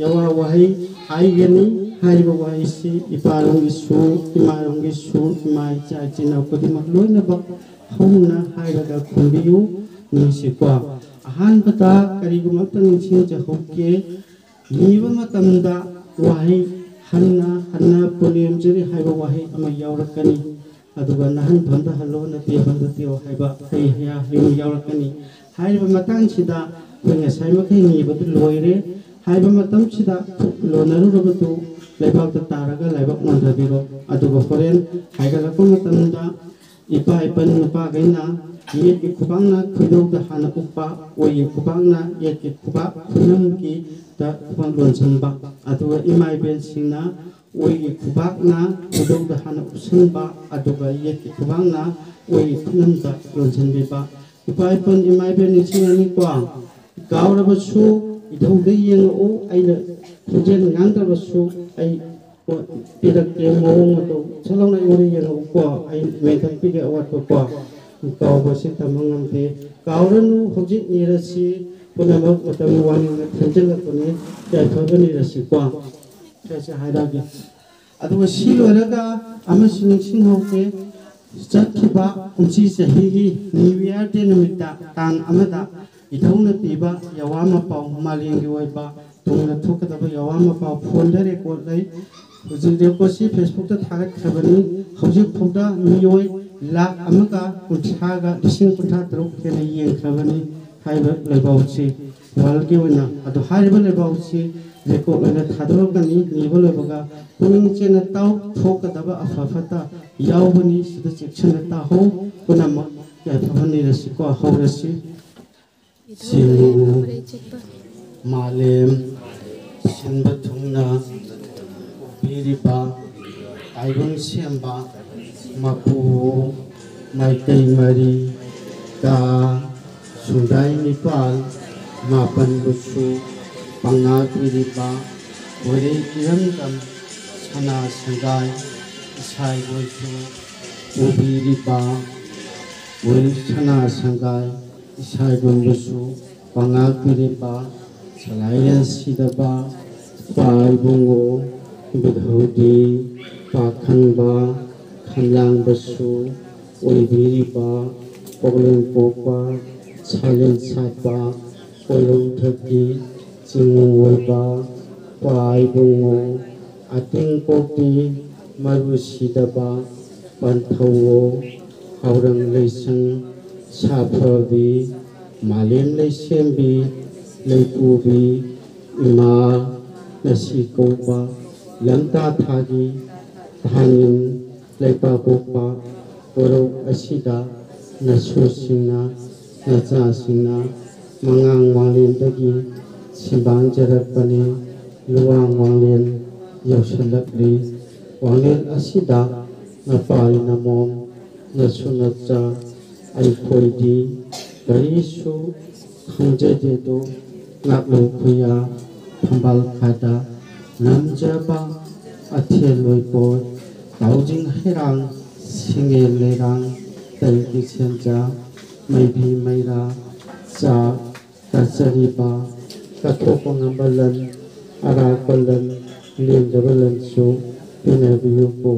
ꯌꯋꯥ ꯋꯥꯍꯩ ꯍꯥꯏꯒꯅꯤ꯫ ꯍꯥꯏꯔꯤꯕ ꯋꯥꯍꯩꯁꯤ ꯏꯄꯥꯔꯣꯝꯒꯤꯁꯨ, ꯏꯃꯥꯔꯣꯝꯒꯤꯁꯨ, ꯏꯃꯥ ꯏꯆꯥ ꯏꯆꯤꯟ ꯏꯅꯥꯎ ꯈꯨꯗꯤꯡꯃꯛ ꯂꯣꯏꯅꯃꯛ ꯍꯧꯅ ꯍꯥꯏꯔꯒ ꯈꯨꯝꯕꯤꯌꯨ꯫ ꯅꯤꯁꯤꯀꯣ꯫ ꯑꯍꯥꯟꯕꯗ ꯀꯔꯤꯒꯨꯝꯕ ꯑꯝꯇ ꯅꯤꯡꯁꯤꯡꯖꯍꯧꯒꯦ꯫ ꯅꯤꯕ ꯃꯇꯝꯗ ꯋꯥꯍꯩ ꯍꯟꯅ ꯍꯟꯅ ꯄꯨꯅꯦꯝꯖꯔꯤ ꯍꯥꯏꯕ ꯋꯥꯍꯩ ꯑꯃ ꯌꯥꯎꯔꯛꯀꯅꯤ꯫ ꯑꯗꯨꯒ ꯅꯍꯟ ꯐꯝꯗ ꯍꯜꯂꯣ, ꯅꯠꯇꯦ ꯐꯝꯗ ꯇꯦꯛꯑꯣ ꯍꯥꯏꯕ ꯍꯩ ꯍꯌꯥ ꯍꯌꯨꯝ ꯌꯥꯎꯔꯛꯀꯅꯤ꯫ ꯍꯥꯏꯔꯤꯕ ꯃꯇꯥꯡꯁꯤꯗ ꯑꯩꯈꯣꯏ ꯉꯁꯥꯏ ꯃꯈꯩ ꯅꯤꯕꯗꯨ ꯂꯣꯏꯔꯦ꯫ ꯍꯥꯏꯕ ꯃꯇꯝꯁꯤꯗ ꯂꯣꯟꯅꯔꯨꯔꯕꯗꯨ ꯂꯩꯕꯥꯛꯇ ꯇꯥꯔꯒ ꯂꯥꯏꯕꯛ ꯅꯣꯟꯊꯕꯤꯔꯣ꯫ ꯑꯗꯨꯒ ꯍꯣꯔꯦꯟ ꯍꯥꯏꯒꯠꯂꯛꯄ ꯃꯇꯝꯗ ꯏꯄꯥ ꯏꯄꯟ ꯅꯨꯄꯥꯈꯩꯅ ꯌꯦꯠꯀꯤ ꯈꯨꯕꯥꯛꯅ ꯈꯣꯏꯗꯧꯗ ꯍꯥꯟꯅ ꯎꯞꯄ, ꯑꯣꯏꯒꯤ ꯈꯨꯕꯥꯛꯅ ꯌꯦꯠꯀꯤ ꯈꯨꯕꯥꯛ ꯈꯨꯅꯝꯒꯤꯗ ꯈꯨꯕꯥꯛ ꯂꯣꯟꯁꯤꯟꯕ, ꯑꯗꯨꯒ ꯏꯃꯥ ꯏꯕꯦꯟꯁꯤꯡꯅ ꯑꯣꯏꯒꯤ ꯈꯨꯕꯥꯛꯅ ꯈꯣꯏꯗꯧꯗ ꯍꯥꯟꯅ ꯎꯞꯁꯤꯟꯕ, ꯑꯗꯨꯒ ꯌꯦꯠꯀꯤ ꯈꯨꯕꯥꯛꯅ ꯑꯣꯏꯒꯤ ꯈꯨꯅꯝꯗ ꯂꯣꯟꯁꯤꯟꯕꯤꯕ꯫ ꯏꯄꯥ ꯏꯄꯟ ꯏꯃꯥ ꯏꯕꯦꯟ ꯅꯤꯡꯁꯤꯡꯉꯅꯤꯀꯣ꯫ ꯀꯥꯎꯔꯕꯁꯨ ꯏꯙꯧꯗ ꯌꯦꯡꯉꯛꯎ, ꯑꯩꯅ ꯈꯣꯟꯖꯦꯜ ꯉꯥꯡꯗ꯭ꯔꯕꯁꯨ ꯑꯩ ꯄꯤꯔꯛꯀꯦ, ꯃꯑꯣꯡ ꯃꯇꯧ ꯁꯠ ꯂꯥꯎꯅ ꯑꯩꯉꯣꯟꯗ ꯌꯦꯡꯉꯛꯎꯀꯣ, ꯑꯩ ꯃꯦꯟꯈꯠꯄꯤꯒꯦ ꯑꯋꯥꯠꯄꯀꯣ꯫ ꯀꯥꯎꯕꯁꯤ ꯇꯝꯕ ꯉꯝꯗꯦ꯫ ꯀꯥꯎꯔꯅꯨ, ꯍꯧꯖꯤꯛ ꯅꯤꯔꯁꯤ, ꯄꯨꯝꯅꯃꯛ ꯃꯇꯝꯒꯤ ꯋꯥꯅꯤꯡꯅ ꯊꯦꯡꯖꯤꯜꯂꯛꯄꯅꯤ, ꯌꯥꯏꯐꯕ ꯅꯤꯔꯁꯤꯀꯣ꯫ ꯁꯦ, ꯁꯦ ꯍꯥꯏꯔꯛꯑꯒꯦ꯫ ꯑꯗꯨꯒ ꯁꯤ ꯂꯣꯏꯔꯒ ꯑꯃꯁꯨ ꯅꯤꯡꯁꯤꯡꯍꯧꯒꯦ, ꯆꯠꯈꯤꯕ ꯀꯨꯝꯁꯤ ꯆꯍꯤꯒꯤ ꯅ꯭ꯌꯨ ꯏꯌꯥꯔ ꯗꯦ ꯅꯨꯃꯤꯠꯇ ꯇꯥꯡ ꯑꯃꯗ ꯏꯙꯧꯅ ꯄꯤꯕ ꯌꯥꯋꯥ ꯃꯄꯥꯎ ꯃꯥꯂꯦꯝꯒꯤ ꯑꯣꯏꯕ ꯇꯨꯡꯗ ꯊꯣꯛꯀꯗꯕ ꯌꯥꯋꯥ ꯃꯄꯥꯎ ꯐꯣꯟꯗ ꯔꯦꯀꯣꯔꯠ ꯂꯩ꯫ ꯍꯧꯖꯤꯛ ꯔꯦꯀꯣꯔꯠꯁꯤ ꯐꯦꯁꯕꯨꯛꯇ ꯊꯥꯒꯠꯈ꯭ꯔꯕꯅꯤ꯫ ꯍꯧꯖꯤꯛ ꯐꯥꯎꯗ ꯃꯤꯑꯣꯏ ꯂꯥꯈ ꯑꯃꯒ ꯀꯨꯟꯊ꯭ꯔꯥꯒ ꯂꯤꯁꯤꯡ ꯀꯨꯟꯊ꯭ꯔꯥ ꯇꯔꯨꯛ ꯍꯦꯟꯅ ꯌꯦꯡꯈ꯭ꯔꯕꯅꯤ ꯍꯥꯏꯕ ꯂꯩꯕꯥꯛꯁꯤ꯫ ꯋꯥꯔꯜꯒꯤ ꯑꯣꯏꯅ꯫ ꯑꯗꯣ ꯍꯥꯏꯔꯤꯕ ꯂꯩꯕꯥꯛꯁꯤ ꯔꯦꯀꯣꯔꯠ ꯑꯣꯏꯅ ꯊꯥꯗꯣꯔꯛꯀꯅꯤ꯫ ꯅꯤꯕ ꯂꯣꯏꯕꯒ ꯄꯨꯛꯅꯤꯡ ꯆꯦꯟꯅ ꯇꯥꯎ꯫ ꯊꯣꯛꯀꯗꯕ ꯑꯐ ꯐꯠꯇ ꯌꯥꯎꯕꯅꯤ꯫ ꯁꯤꯗ ꯆꯦꯛꯁꯤꯟꯅ ꯇꯥꯍꯧ꯫ ꯄꯨꯝꯅꯃꯛ ꯌꯥꯏꯐꯕ ꯅꯤꯔꯁꯤꯀꯣ꯫ ꯍꯧꯔꯁꯤ꯫ ꯁꯤꯕꯨ ꯃꯥꯂꯦꯝ ꯁꯤꯟꯕ ꯊꯨꯡꯅ ꯄꯨꯕꯤꯔꯤꯕ ꯇꯥꯏꯕꯪ ꯁꯦꯝꯕ ꯃꯄꯨ ꯃꯥꯏꯀꯩ ꯃꯔꯤ ꯀ ꯁꯨꯡꯗꯥꯏ ꯅꯤꯄꯥꯜ ꯃꯥꯄꯟꯕꯨꯁꯨ ꯄꯉꯥꯛꯄꯤꯔꯤꯕ ꯀꯣꯏꯔꯩ ꯏꯔꯝꯗꯝ ꯁꯅꯥ ꯁꯪꯒꯥꯏ ꯏꯁꯥꯏꯕꯣꯟꯁꯨ ꯄꯨꯕꯤꯔꯤꯕ ꯀꯣꯏꯔꯩ ꯁꯅꯥ ꯁꯪꯒꯥꯏ ꯏꯁꯥꯏꯕꯣꯟꯕꯨꯁꯨ ꯄꯉꯥꯛꯄꯤꯔꯤꯕ ꯁꯂꯥꯏꯔꯦꯜ ꯁꯤꯗꯕ ꯏꯄꯥ ꯏꯕꯨꯡꯉꯣ ꯏꯕꯨꯙꯧꯗꯤ ꯄꯥꯈꯪꯕ ꯈꯝꯂꯥꯡꯕꯁꯨ ꯑꯣꯏꯕꯤꯔꯤꯕ ꯄꯣꯛꯂꯦꯝ ꯄꯣꯛꯄ ꯁꯥꯂꯦꯟ ꯁꯥꯠꯄ ꯀꯣꯏꯔꯧꯊꯛꯀꯤ ꯆꯤꯡꯃꯨ ꯑꯣꯏꯕ ꯏꯄꯥ ꯏꯕꯨꯡꯉꯣ ꯑꯇꯤꯡ ꯄꯣꯛꯄꯤ ꯃꯔꯨ ꯁꯤꯗꯕ ꯄꯟꯊꯧꯋꯣ ꯍꯥꯎꯔꯪ ꯂꯩꯁꯪ ꯁꯥꯐꯕꯤ ꯃꯥꯂꯦꯝ ꯂꯩꯁꯦꯝꯕꯤ ꯂꯩꯄꯨꯕꯤ ꯏꯃꯥ ꯅꯁꯤ ꯀꯧꯕ ꯂꯝꯇꯥ ꯊꯥꯒꯤ ꯊꯥꯅꯤꯡ ꯂꯩꯄꯥꯛꯄꯣꯛꯄ ꯀꯣꯔꯧ ꯑꯁꯤꯗ ꯅꯁꯨꯁꯤꯡꯅ ꯅꯆꯥꯁꯤꯡꯅ ꯃꯉꯥꯡ ꯋꯥꯡꯂꯦꯟꯗꯒꯤ ꯁꯤꯝꯕꯥꯟꯖꯔꯛꯄꯅꯤ꯫ ꯂꯨꯋꯥꯡ ꯋꯥꯡꯂꯦꯟ ꯌꯧꯁꯤꯜꯂꯛꯂꯤ꯫ ꯋꯥꯡꯂꯦꯟ ꯑꯁꯤꯗ ꯅꯄꯥꯏ ꯅꯃꯣꯝ ꯅꯁꯨ ꯅꯆꯥ ꯑꯩꯈꯣꯏꯗꯤ ꯀꯔꯤꯁꯨ ꯈꯪꯖꯗꯦꯗꯣ ꯉꯥꯛꯂꯨ ꯈꯨꯌꯥ ꯊꯝꯕꯥꯜ ꯈꯥꯗ ꯅꯝꯖꯕ ꯑꯊꯦꯜ ꯂꯣꯏꯄꯣꯠ ꯇꯥꯎꯖꯤꯡ ꯍꯩꯔꯥꯡ ꯁꯤꯡꯉꯦꯜ ꯂꯩꯔꯥꯡ ꯇꯔꯤꯛꯀꯤ ꯁꯦꯟꯖꯥ ꯃꯩꯕꯤ ꯃꯩꯔꯥ ꯆꯥꯛ ꯀꯠꯆꯔꯤꯕ ꯀꯠꯊꯣꯛꯄ ꯉꯝꯕ ꯂꯟ ꯑꯔꯥꯛꯄ ꯂꯟ ꯂꯦꯡꯗꯕ ꯂꯟꯁꯨ ꯄꯤꯅꯕꯤꯌꯨꯀꯣ꯫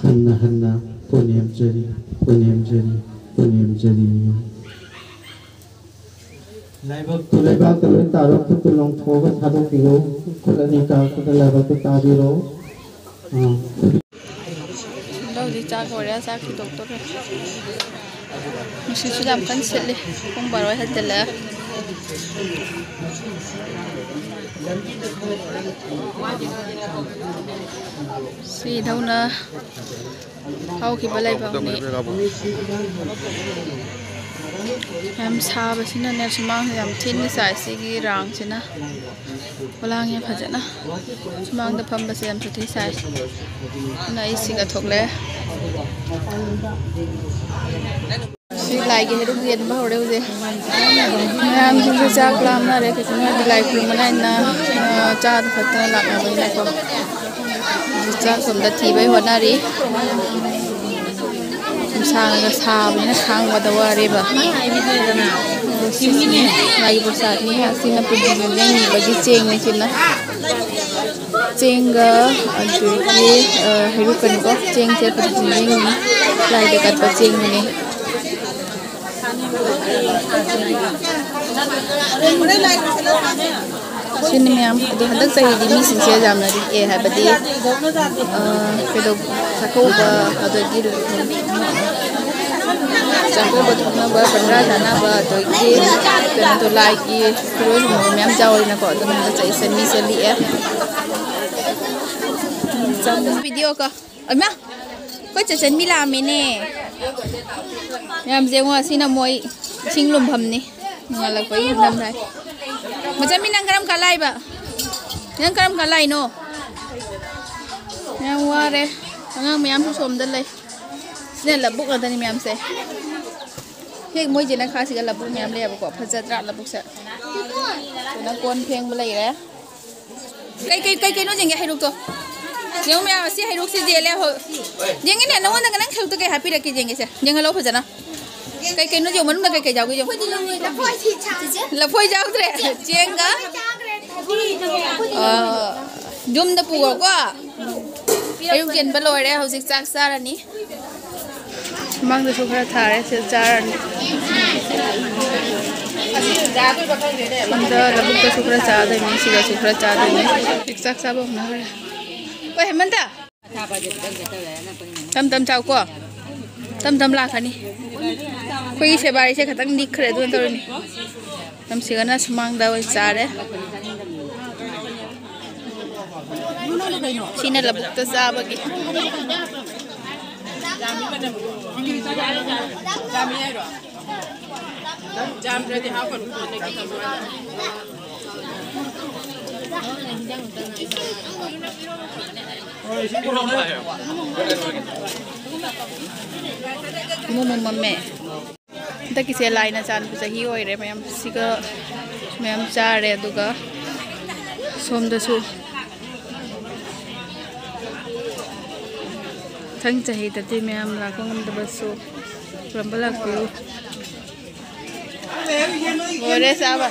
ꯍꯟꯅ ꯍꯟꯅ ꯄꯨꯅꯦꯝꯖꯔꯤ ꯄꯨꯅꯦꯝꯖꯔꯤ ꯄꯨꯅꯦꯝꯖꯔꯤ꯫ ꯂꯥꯏꯕꯛꯇꯨ ꯂꯩꯕꯥꯛꯇ ꯂꯣꯏ ꯇꯥꯔꯣ꯫ ꯈꯨꯠꯇꯨ ꯂꯣꯡꯊꯣꯛꯑꯒ ꯊꯥꯗꯣꯛꯄꯤꯌꯨ꯫ ꯈꯨꯠ ꯑꯅꯤ ꯀꯥꯔꯛꯄꯗ ꯂꯥꯏꯕꯛꯇꯨ ꯇꯥꯕꯤꯔꯣ꯫ ꯑꯥ꯫ ꯍꯧꯖꯤꯛ ꯆꯥꯛ ꯂꯣꯏꯔꯦ, ꯆꯥꯛ ꯊꯤꯗꯣꯛꯇꯣꯔꯦ꯫ ꯅꯨꯡꯁꯤꯠꯁꯨ ꯌꯥꯝ ꯀꯟꯅ ꯁꯤꯠꯂꯤ꯫ ꯄꯨꯡ ꯕꯥꯔꯣ ꯍꯦꯟꯖꯜꯂꯛꯑꯦ꯫ ꯁꯤ ꯏꯙꯧꯅ ꯍꯧꯈꯤꯕ ꯂꯥꯏꯐꯝꯅꯤ꯫ ꯌꯥꯝ ꯁꯥꯕꯁꯤꯅꯅꯦ, ꯁꯨꯃꯥꯡꯁꯦ ꯌꯥꯝ ꯊꯤꯅ ꯁꯥꯏ꯫ ꯁꯤꯒꯤ ꯔꯥꯡꯁꯤꯅ ꯈꯣꯂꯥꯡꯉꯦ ꯐꯖꯅ꯫ ꯁꯨꯃꯥꯡꯗ ꯐꯝꯕꯁꯦ ꯌꯥꯝ ꯁꯥꯊꯤ ꯁꯥꯏ꯫ ꯑꯗꯨꯅ ꯑꯩ ꯁꯤꯒ ꯊꯣꯛꯂꯛꯑꯦ꯫ ꯁꯤ ꯂꯥꯏꯒꯤ ꯍꯩꯔꯨꯛ ꯌꯦꯟꯕ ꯍꯧꯔꯦ ꯍꯧꯖꯤꯛ꯫ ꯃꯌꯥꯝꯁꯤꯡꯁꯨ ꯆꯥꯛ ꯂꯥꯝꯅꯔꯦ꯫ ꯀꯩꯁꯨ ꯃꯣꯏꯗꯤ ꯂꯥꯏ ꯈꯨꯔꯨꯝꯕ ꯂꯥꯏꯅ, ꯑ, ꯆꯥꯗ ꯊꯛꯇꯅ ꯂꯥꯛꯅꯕꯅꯤꯅꯀꯣ꯫ ꯍꯧꯖꯤꯛ ꯆꯥꯛ ꯁꯣꯝꯗ ꯊꯤꯕꯩ ꯍꯣꯠꯅꯔꯤ꯫ ꯅꯨꯡꯁꯥꯅꯒ ꯁꯥꯕꯅꯤꯅ ꯈꯥꯡꯕꯗ ꯋꯥꯔꯦꯕ꯫ ꯁꯤꯁꯤꯅꯦ ꯂꯥꯏꯒꯤ ꯄ꯭ꯔꯁꯥꯗꯅꯤ꯫ ꯑꯁꯤꯅ ꯄꯨꯟꯁꯤ ꯅꯤꯡꯁꯤꯡꯅꯤꯡꯕꯒꯤ ꯆꯦꯡꯅꯤ ꯁꯤꯅ꯫ ꯆꯦꯡꯒ ꯑꯗꯒꯤ, ꯑ, ꯍꯩꯔꯨꯛꯀꯅꯤꯀꯣ꯫ ꯆꯦꯡꯁꯦ ꯄꯨꯟꯁꯤ ꯅꯤꯡꯁꯤꯡꯅꯤ꯫ ꯂꯥꯏꯗ ꯀꯠꯄ ꯆꯦꯡꯗꯨꯅꯤ꯫ ꯁꯤꯅꯤ ꯃꯌꯥꯝ꯫ ꯑꯗꯣ ꯍꯟꯗꯛ ꯆꯍꯤꯗꯤ ꯃꯤꯁꯤꯡꯁꯦ ꯌꯥꯝꯅ ꯂꯤꯛꯑꯦ, ꯍꯥꯏꯕꯗꯤ, ꯑ, ꯀꯩꯗꯧ-, ꯆꯥꯛꯀꯧꯕ, ꯑꯗꯒꯤ ꯆꯥꯛꯀꯧꯕ ꯊꯣꯛꯅꯕ, ꯄꯟꯗ꯭ꯔꯥ ꯆꯥꯅꯕ, ꯑꯗꯒꯤ ꯀꯩꯅꯣꯗꯣ, ꯂꯥꯏꯒꯤ ꯐꯤꯔꯣꯏ ꯍꯨꯝꯕ ꯃꯌꯥꯝ ꯌꯥꯎꯔꯤꯅꯀꯣ꯫ ꯑꯗꯨꯅ ꯍꯟꯗꯛ ꯆꯍꯤꯁꯦ ꯃꯤꯁꯦ ꯂꯤꯛꯑꯦ꯫ ꯚꯤꯗꯤꯑꯣ ꯀꯣ꯫ ꯑꯃ, ꯑꯩꯈꯣꯏ ꯆꯆꯟꯕꯤ ꯂꯥꯛꯑꯝꯃꯦꯅꯦ꯫ ꯃꯌꯥꯝꯁꯦ ꯌꯦꯡꯉꯣ, ꯑꯁꯤꯅ ꯃꯣꯏ ꯏꯁꯤꯡ ꯂꯨꯝꯐꯝꯅꯤ꯫ ꯅꯣꯡꯉꯥꯜꯂꯛꯄꯒꯤ ꯏꯪꯊꯝꯊꯥꯏ꯫ ꯃꯆꯟꯕꯤ, ꯅꯪ ꯀꯔꯝ ꯀꯥꯟ ꯂꯥꯛꯏꯕ? ꯅꯪ ꯀꯔꯝ ꯀꯥꯟ ꯂꯥꯛꯏꯅꯣ? ꯌꯥꯝ ꯋꯥꯔꯦ꯫ ꯑꯉꯥꯡ ꯃꯌꯥꯝꯁꯨ ꯁꯣꯝꯗ ꯂꯩ꯫ ꯁꯤꯅ ꯂꯧꯕꯨꯛ ꯉꯥꯛꯇꯅꯤ ꯃꯌꯥꯝꯁꯦ꯫ ꯍꯦꯛ ꯃꯣꯏ ꯆꯦꯅ ꯈꯥꯁꯤꯒ ꯂꯧꯕꯨꯛ ꯃꯌꯥꯝ ꯂꯩꯌꯦꯕꯀꯣ꯫ ꯐꯖꯗ꯭ꯔꯥ ꯂꯧꯕꯨꯛꯁꯦ? ꯁꯤꯅ ꯀꯣꯟ ꯐꯦꯡꯕ ꯂꯩꯔꯦ꯫ ꯀꯩ, ꯀꯩ, ꯀꯩ ꯀꯩꯅꯣ ꯌꯦꯡꯒꯦ ꯍꯩꯔꯨꯛꯇꯣ꯫ ꯌꯦꯡꯉꯨ ꯃꯌꯥꯝ, ꯑꯁꯤ ꯍꯩꯔꯨꯛꯁꯤ ꯌꯦꯜꯂꯦ ꯍꯣꯏ꯫ ꯌꯦꯡꯉꯤꯅꯦ, ꯅꯉꯣꯟꯗ ꯅꯪ ꯍꯩꯔꯨꯛꯇꯣ ꯀꯩ ꯍꯥꯞꯄꯤꯔꯛꯀꯦ ꯌꯦꯡꯒꯦꯁꯦ꯫ ꯌꯦꯡꯍꯜꯂꯣ ꯐꯖꯅ꯫ ꯀꯩ ꯀꯩꯅꯣ ꯌꯦꯡꯉꯨ, ꯃꯅꯨꯡꯗ ꯀꯩ ꯀꯩ ꯌꯥꯎꯒꯦ ꯌꯦꯡꯉꯨ꯫ ꯂꯐꯣꯏ ꯌꯥꯎꯗ꯭ꯔꯦ꯫ ꯆꯦꯡꯒ, ꯑ, ꯌꯨꯝꯗ ꯄꯨꯈ꯭ꯔꯣꯀꯣ꯫ ꯍꯩꯔꯨꯛ ꯌꯦꯟꯕ ꯂꯣꯏꯔꯦ, ꯍꯧꯖꯤꯛ ꯆꯥꯛ ꯆꯥꯔꯅꯤ꯫ ꯃꯃꯥꯡꯗꯁꯨ ꯈꯔ ꯊꯥꯔꯦ, ꯁꯤꯗ ꯆꯥꯔꯅꯤ꯫ ꯁꯣꯝꯗ ꯂꯧꯕꯨꯛꯇꯁꯨ ꯈꯔ ꯆꯥꯗꯣꯏꯅꯤ, ꯁꯤꯗꯁꯨ ꯈꯔ ꯆꯥꯗꯣꯏꯅꯤ꯫ ꯍꯧꯖꯤꯛ ꯆꯥꯛ ꯆꯥꯕ ꯍꯧꯅꯈ꯭ꯔꯦ꯫ ꯍꯣꯏ, ꯍꯦꯃꯟꯇ! ꯇꯝ ꯇꯝ ꯆꯥꯎꯀꯣ꯫ ꯇꯝ ꯇꯝ ꯂꯥꯛꯀꯅꯤ꯫ ꯑꯩꯈꯣꯏꯒꯤ ꯁꯦꯕꯥꯔꯤꯁꯦ ꯈꯤꯇꯪ ꯂꯤꯛꯈ꯭ꯔꯦ, ꯑꯗꯨꯅ ꯇꯧꯔꯤꯅꯤ꯫ ꯇꯝꯁꯤꯒꯅ ꯁꯨꯃꯥꯡꯗ ꯑꯣꯏꯅ ꯆꯥꯔꯦ꯫ ꯁꯤꯅ ꯂꯧꯕꯨꯛꯇ ꯆꯥꯕꯒꯤ꯫ ꯌꯥꯝꯗ꯭ꯔꯗꯤ ꯍꯥꯞꯀꯅꯨ, ꯀꯣꯟꯅꯒꯤ ꯊꯝꯃꯣ꯫ ꯃꯣꯃꯣ ꯃꯝꯃꯦ꯫ ꯍꯟꯗꯛꯀꯤꯁꯦ ꯂꯥꯏꯅ ꯆꯥꯟꯕ ꯆꯍꯤ ꯑꯣꯏꯔꯦ꯫ ꯃꯌꯥꯝ ꯁꯤꯒ ꯃꯌꯥꯝ ꯆꯥꯔꯦ꯫ ꯑꯗꯨꯒ ꯁꯣꯝꯗꯁꯨ ꯃꯊꯪ ꯆꯍꯤꯗꯗꯤ ꯃꯌꯥꯝ ꯂꯥꯛꯄ ꯉꯝꯗꯕꯁꯨ ꯈꯨꯔꯨꯝꯕ ꯂꯥꯛꯄꯤꯌꯨ꯫ ꯂꯣꯏꯔꯦ ꯆꯥꯕ꯫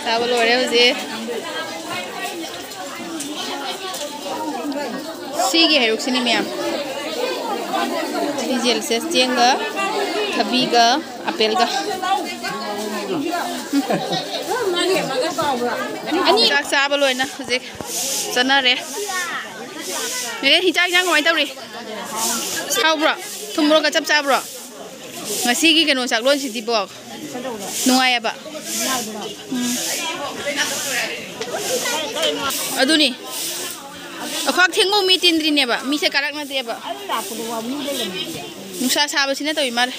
ꯆꯥꯕ ꯂꯣꯏꯔꯦ ꯍꯧꯖꯤꯛ꯫ ꯁꯤꯒꯤ ꯍꯩꯔꯨꯛꯁꯤꯅꯤ ꯃꯌꯥꯝ꯫ ꯁꯤ ꯖꯦꯜꯁꯦ ꯆꯦꯡꯒ, ꯊꯕꯤꯒ, ꯑꯄꯦꯜꯒ꯫ ꯑꯅꯤ꯫ ꯆꯥꯛ ꯆꯥꯕ ꯂꯣꯏꯅ ꯍꯧꯖꯤꯛ ꯆꯠꯅꯔꯦ꯫ ꯑꯦ, ꯍꯤꯟꯖꯥꯡ ꯍꯤꯟꯖꯥꯡ ꯀꯃꯥꯏꯅ ꯇꯧꯔꯤ? ꯍꯥꯎꯕ꯭ꯔꯣ? ꯊꯨꯝ ꯃꯣꯔꯣꯛꯀ ꯆꯞ ꯆꯥꯕ꯭ꯔꯣ? ꯉꯁꯤꯒꯤ ꯀꯩꯅꯣ ꯆꯥꯛꯂꯣꯟꯁꯤꯗꯤꯕꯣ ꯅꯨꯡꯉꯥꯏꯌꯦꯕ꯫ ꯎꯝ꯫ ꯑꯗꯨꯅꯤ꯫ ꯑꯩꯈꯣꯏ ꯊꯦꯡꯒꯨ ꯃꯤ ꯇꯤꯟꯗ꯭ꯔꯤꯅꯦꯕ꯫ ꯃꯤꯁꯦ ꯀꯥꯔꯛꯅꯗꯦꯕ꯫ ꯅꯨꯡꯁꯥ ꯁꯥꯕꯁꯤꯅ ꯇꯧꯏ ꯃꯥꯜꯂꯦ꯫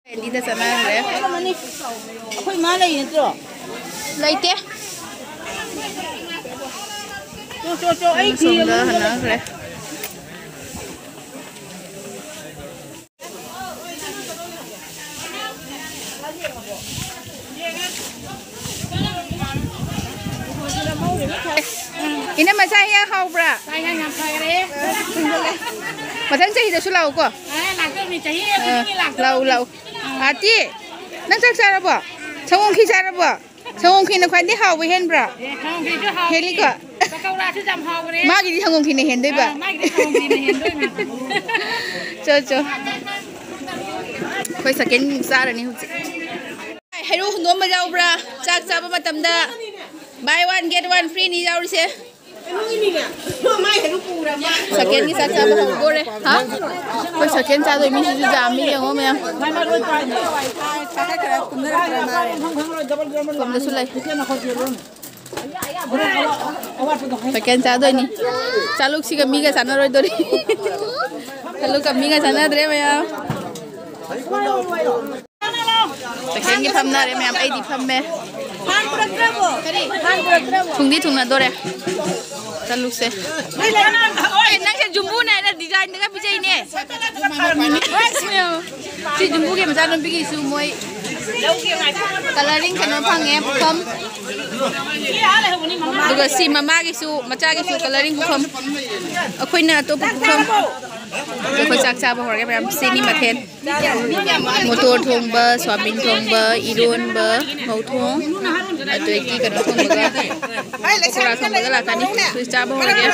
ꯀꯦꯟꯗꯤꯗ ꯆꯠꯅꯈ꯭ꯔꯦ꯫ ꯑꯩꯈꯣꯏ ꯃꯥ ꯂꯩ ꯅꯠꯇ꯭ꯔꯣ? ꯂꯩꯇꯦ꯫ ꯆꯣ, ꯆꯣ, ꯆꯣ, ꯑꯩ ꯐꯤ ꯁꯣꯝꯗ ꯑꯃ ꯍꯟꯅꯈ꯭ꯔꯦ꯫ ꯏꯅꯝꯃ, ꯆꯥꯛ ꯍꯤꯟꯖꯥꯡ ꯍꯥꯎꯕ꯭ꯔꯥ? ꯆꯥꯛ ꯍꯤꯟꯖꯥꯡ ꯌꯥꯝ ꯐꯈ꯭ꯔꯦ꯫ ꯃꯊꯪ ꯆꯍꯤꯗꯁꯨ ꯂꯥꯛꯎꯀꯣ꯫ ꯑ, ꯂꯥꯛꯇꯧꯔꯤꯅꯤ, ꯆꯍꯤ ꯑ, ꯈꯨꯗꯤꯡꯒꯤ ꯂꯥꯛꯇꯧꯔꯤꯅꯤ꯫ ꯂꯥꯛꯎ, ꯂꯥꯛꯎ꯫ ꯑꯥꯔꯇꯤ, ꯅꯪ ꯆꯥꯛ ꯆꯥꯔꯕꯣ? ꯁꯪꯒꯣꯝ ꯈꯤꯔ ꯆꯥꯔꯕꯣ? ꯁꯪꯒꯣꯝ ꯈꯤꯔꯅ ꯈ꯭ꯋꯥꯏꯗꯩ ꯍꯥꯎꯕ ꯍꯦꯟꯕ꯭ꯔꯥ? ꯑꯦ, ꯁꯪꯒꯣꯝ ꯈꯤꯔꯁꯨ ꯍꯥꯎꯏ꯫ ꯍꯦꯜꯂꯤꯀꯣ? ꯄꯀꯧꯔꯥꯁꯨ ꯌꯥꯝ ꯍꯥꯎꯈ꯭ꯔꯦ꯫ ꯃꯥꯒꯤꯗꯤ ꯁꯪꯒꯣꯝ ꯈꯤꯔꯅ ꯍꯦꯟꯗꯣꯏꯕ꯫ ꯑ, ꯃꯥꯒꯤꯗꯤ ꯁꯪꯒꯣꯝ ꯈꯤꯔꯅ ꯍꯦꯟꯗꯣꯏꯅꯤ꯫ ꯆꯣ, ꯆꯣ꯫ ꯑꯩꯈꯣꯏ ꯁꯦꯀꯦꯟ ꯆꯥꯔꯅꯤ ꯍꯧꯖꯤꯛ꯫ ꯍꯩꯔꯨ ꯍꯨꯟꯗꯣꯛꯑꯝꯕ ꯌꯥꯎꯕ꯭ꯔꯥ? ꯆꯥꯛ ꯆꯥꯕ ꯃꯇꯝꯗ buy one get one free ꯅꯤ ꯌꯥꯎꯔꯤꯁꯦ꯫ ꯁꯦꯀꯦꯟꯒꯤ ꯆꯥꯛ ꯆꯥꯕ ꯍꯧꯗꯣꯔꯦ꯫ ꯍꯥ? ꯑꯩꯈꯣꯏ ꯁꯦꯀꯦꯟ ꯆꯥꯗꯣꯏ ꯃꯤꯁꯤꯁꯨ ꯌꯥꯝꯃꯤ, ꯌꯦꯡꯉꯣ ꯃꯌꯥꯝ꯫ ꯁꯣꯝꯗꯁꯨ ꯂꯩ꯫ ꯁꯦꯀꯦꯟ ꯆꯥꯗꯣꯏꯅꯤ꯫ ꯆꯥꯂꯨꯛꯁꯤꯒ ꯃꯤꯒ ꯆꯥꯟꯅꯔꯣꯏꯗꯣꯔꯤ꯫ ꯍꯜꯂꯣ, ꯀꯝꯃꯤꯒ ꯆꯥꯟꯅꯗ꯭ꯔꯦ ꯃꯌꯥꯝ꯫ ꯇꯈꯦꯟꯒꯤ ꯐꯝꯅꯔꯦ ꯃꯌꯥꯝ, ꯑꯩꯗꯤ ꯐꯝꯃꯦ꯫ ꯊꯨꯡꯗꯤ ꯊꯨꯡꯅꯗꯣꯔꯦ꯫ ꯆꯠꯂꯨꯁꯦ꯫ ꯑꯦ, ꯅꯪꯁꯦ ꯖꯨꯝꯕꯨꯅꯦ ꯍꯥꯏꯅ ꯗꯤꯖꯥꯏꯟꯗꯒ ꯄꯤꯖꯩꯅꯦ꯫ ꯁꯤ ꯖꯨꯝꯕꯨꯒꯤ ꯃꯆꯥꯅꯨꯄꯤꯒꯤꯁꯨ ꯃꯣꯏ ꯀꯂꯔꯤꯡ ꯀꯩꯅꯣ ꯐꯪꯉꯦ, ꯄꯨꯈꯝ꯫ ꯑꯗꯨꯒ ꯁꯤ ꯃꯃꯥꯒꯤꯁꯨ, ꯃꯆꯥꯒꯤꯁꯨ ꯀꯂꯔꯤꯡ ꯄꯨꯈꯝ꯫ ꯑꯩꯈꯣꯏꯅ ꯑꯇꯣꯞꯄ ꯄꯨꯈꯝ꯫ ꯑꯩꯈꯣꯏ ꯆꯥꯛ ꯆꯥꯕ ꯍꯧꯔꯒꯦ ꯃꯌꯥꯝ꯫ ꯁꯤꯅꯤ ꯃꯊꯦꯜ꯫ ꯃꯣꯇꯣꯔ ꯊꯣꯡꯕ, ꯁꯣꯌꯥꯕꯤꯟ ꯊꯣꯡꯕ, ꯏꯔꯣꯟꯕ, ꯃꯧꯊꯣꯡ, ꯑꯗꯒꯤ ꯀꯩꯅꯣ ꯊꯣꯡꯕꯒ, ꯄꯀꯣꯔꯥ ꯊꯣꯡꯕꯒ ꯂꯥꯛꯀꯅꯤ꯫ ꯑꯩꯈꯣꯏ ꯆꯥꯕ ꯍꯧꯔꯒꯦ꯫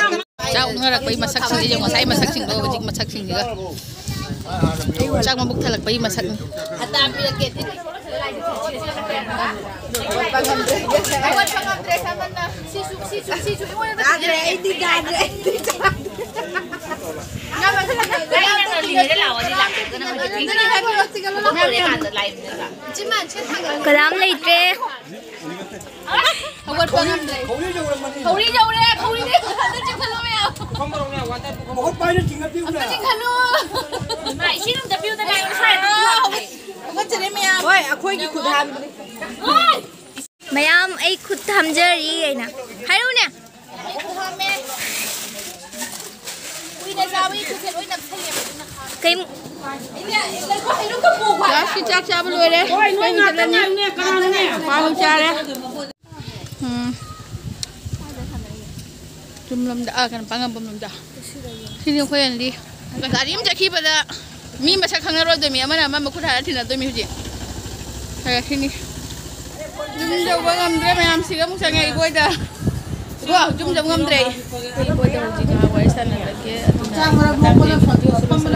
ꯆꯥꯛ ꯑꯣꯛꯅꯔꯛꯄꯒꯤ ꯃꯁꯛꯁꯤꯡꯁꯦ ꯌꯦꯡꯉꯣ, ꯉꯁꯥꯏ ꯃꯁꯛꯁꯤꯡꯗꯣ ꯍꯧꯖꯤꯛ ꯃꯁꯛꯁꯤꯡꯁꯤꯒ꯫ ꯆꯥꯛ ꯃꯕꯨꯛ ꯊꯜꯂꯛꯄꯒꯤ ꯃꯁꯛꯅꯤ꯫ ꯍꯧꯒꯠꯄ ꯉꯝꯗ꯭ꯔꯦ, ꯁꯥꯃꯟꯅ꯫ ꯁꯤꯁꯨ, ꯁꯤꯁꯨ, ꯁꯤꯁꯨ ꯑꯩꯉꯣꯟꯗ ꯌꯥꯗ꯭ꯔꯦ, ꯑꯩꯗꯤ ꯌꯥꯗ꯭ꯔꯦ, ꯑꯩꯗꯤ ꯌꯥꯗ꯭ꯔꯦ꯫ ꯀꯅꯥꯝ ꯂꯩꯇ꯭ꯔꯦ꯫ ꯍꯧꯒꯠꯄ ꯉꯝꯗ꯭ꯔꯦ꯫ ꯈꯧꯔꯤ ꯌꯧꯔꯦ, ꯈꯧꯔꯤꯗꯤ ꯑꯝꯇ ꯆꯤꯡꯈꯠꯂꯣ ꯃꯌꯥꯝ꯫ ꯃꯍꯨꯠ ꯄꯥꯏꯅ ꯆꯤꯡꯈꯠꯄꯤꯌꯨꯅꯦ꯫ ꯑꯝꯇ ꯆꯤꯡꯈꯠꯂꯣ꯫ ꯏꯃꯥ, ꯏꯁꯤꯡ ꯑꯝꯇ ꯄꯤꯌꯨꯗꯅ, ꯉꯁꯥꯏ꯫ ꯍꯧꯒꯠꯆꯔꯦ ꯃꯌꯥꯝ꯫ ꯍꯣꯏ, ꯑꯩꯈꯣꯏꯒꯤ ꯈꯨꯠ ꯍꯥꯝꯕꯅꯤ꯫ ꯃꯌꯥꯝ, ꯑꯩ ꯈꯨꯠ ꯍꯥꯝꯖꯔꯤ ꯑꯩꯅ꯫ ꯍꯥꯏꯔꯛꯎꯅꯦ꯫ ꯑꯩ ꯈꯨꯠ ꯍꯥꯝꯃꯦ꯫ ꯀꯨꯏꯅ ꯆꯥꯕꯒꯤ ꯈꯨꯠꯁꯦ ꯂꯣꯏ ꯅꯞꯁꯜꯂꯦꯕ, ꯑꯗꯨꯅ ꯍꯥꯝꯃꯦ꯫ ꯀꯩꯝ ꯂꯥꯁꯀꯤ ꯆꯥꯛ ꯆꯥꯕ ꯂꯣꯏꯔꯦ꯫ ꯍꯣꯏ, ꯅꯣꯏ ꯉꯥꯛꯇ ꯉꯥꯏꯌꯨꯅꯦ, ꯀꯅꯥꯅꯣꯅꯦ? ꯄꯥꯕꯨ ꯆꯥꯔꯦ꯫ ꯎꯝ꯫ ꯆꯨꯝꯂꯝꯗ-, ꯑꯥ, ꯀꯩꯅꯣ, ꯄꯥꯉꯝꯕꯝ ꯂꯣꯝꯗ꯫ ꯁꯤꯗꯤ ꯑꯩꯈꯣꯏ ꯑꯅꯤꯗꯤ ꯒꯥꯔꯤ ꯑꯃ ꯆꯠꯈꯤꯕꯗ ꯃꯤ ꯃꯁꯛ ꯈꯪꯅꯔꯣꯏꯗꯣꯏꯃꯤ, ꯑꯃꯅ ꯑꯃ ꯃꯈꯨꯠ ꯍꯥꯏꯔ ꯊꯤꯟꯅꯗꯣꯏꯃꯤ ꯍꯧꯖꯤꯛ꯫ ꯈꯔ ꯁꯤꯅꯤ꯫ ꯌꯨꯝ ꯌꯧꯕ ꯉꯝꯗ꯭ꯔꯦ ꯃꯌꯥꯝ, ꯁꯤꯒ ꯑꯃꯨꯛ ꯆꯪꯉꯦ ꯏꯕꯣꯏꯗ꯫ ꯏꯕꯣ, ꯌꯨꯝ ꯌꯧꯕ ꯉꯝꯗ꯭ꯔꯦ꯫ ꯏꯕꯣꯏꯗ ꯍꯧꯖꯤꯛ ꯉꯥꯏꯍꯥꯛ ꯋꯥꯔꯤ ꯁꯥꯟꯅꯔꯒꯦ, ꯑꯗꯨꯅ ꯃꯇꯥꯡ ꯁꯤꯗ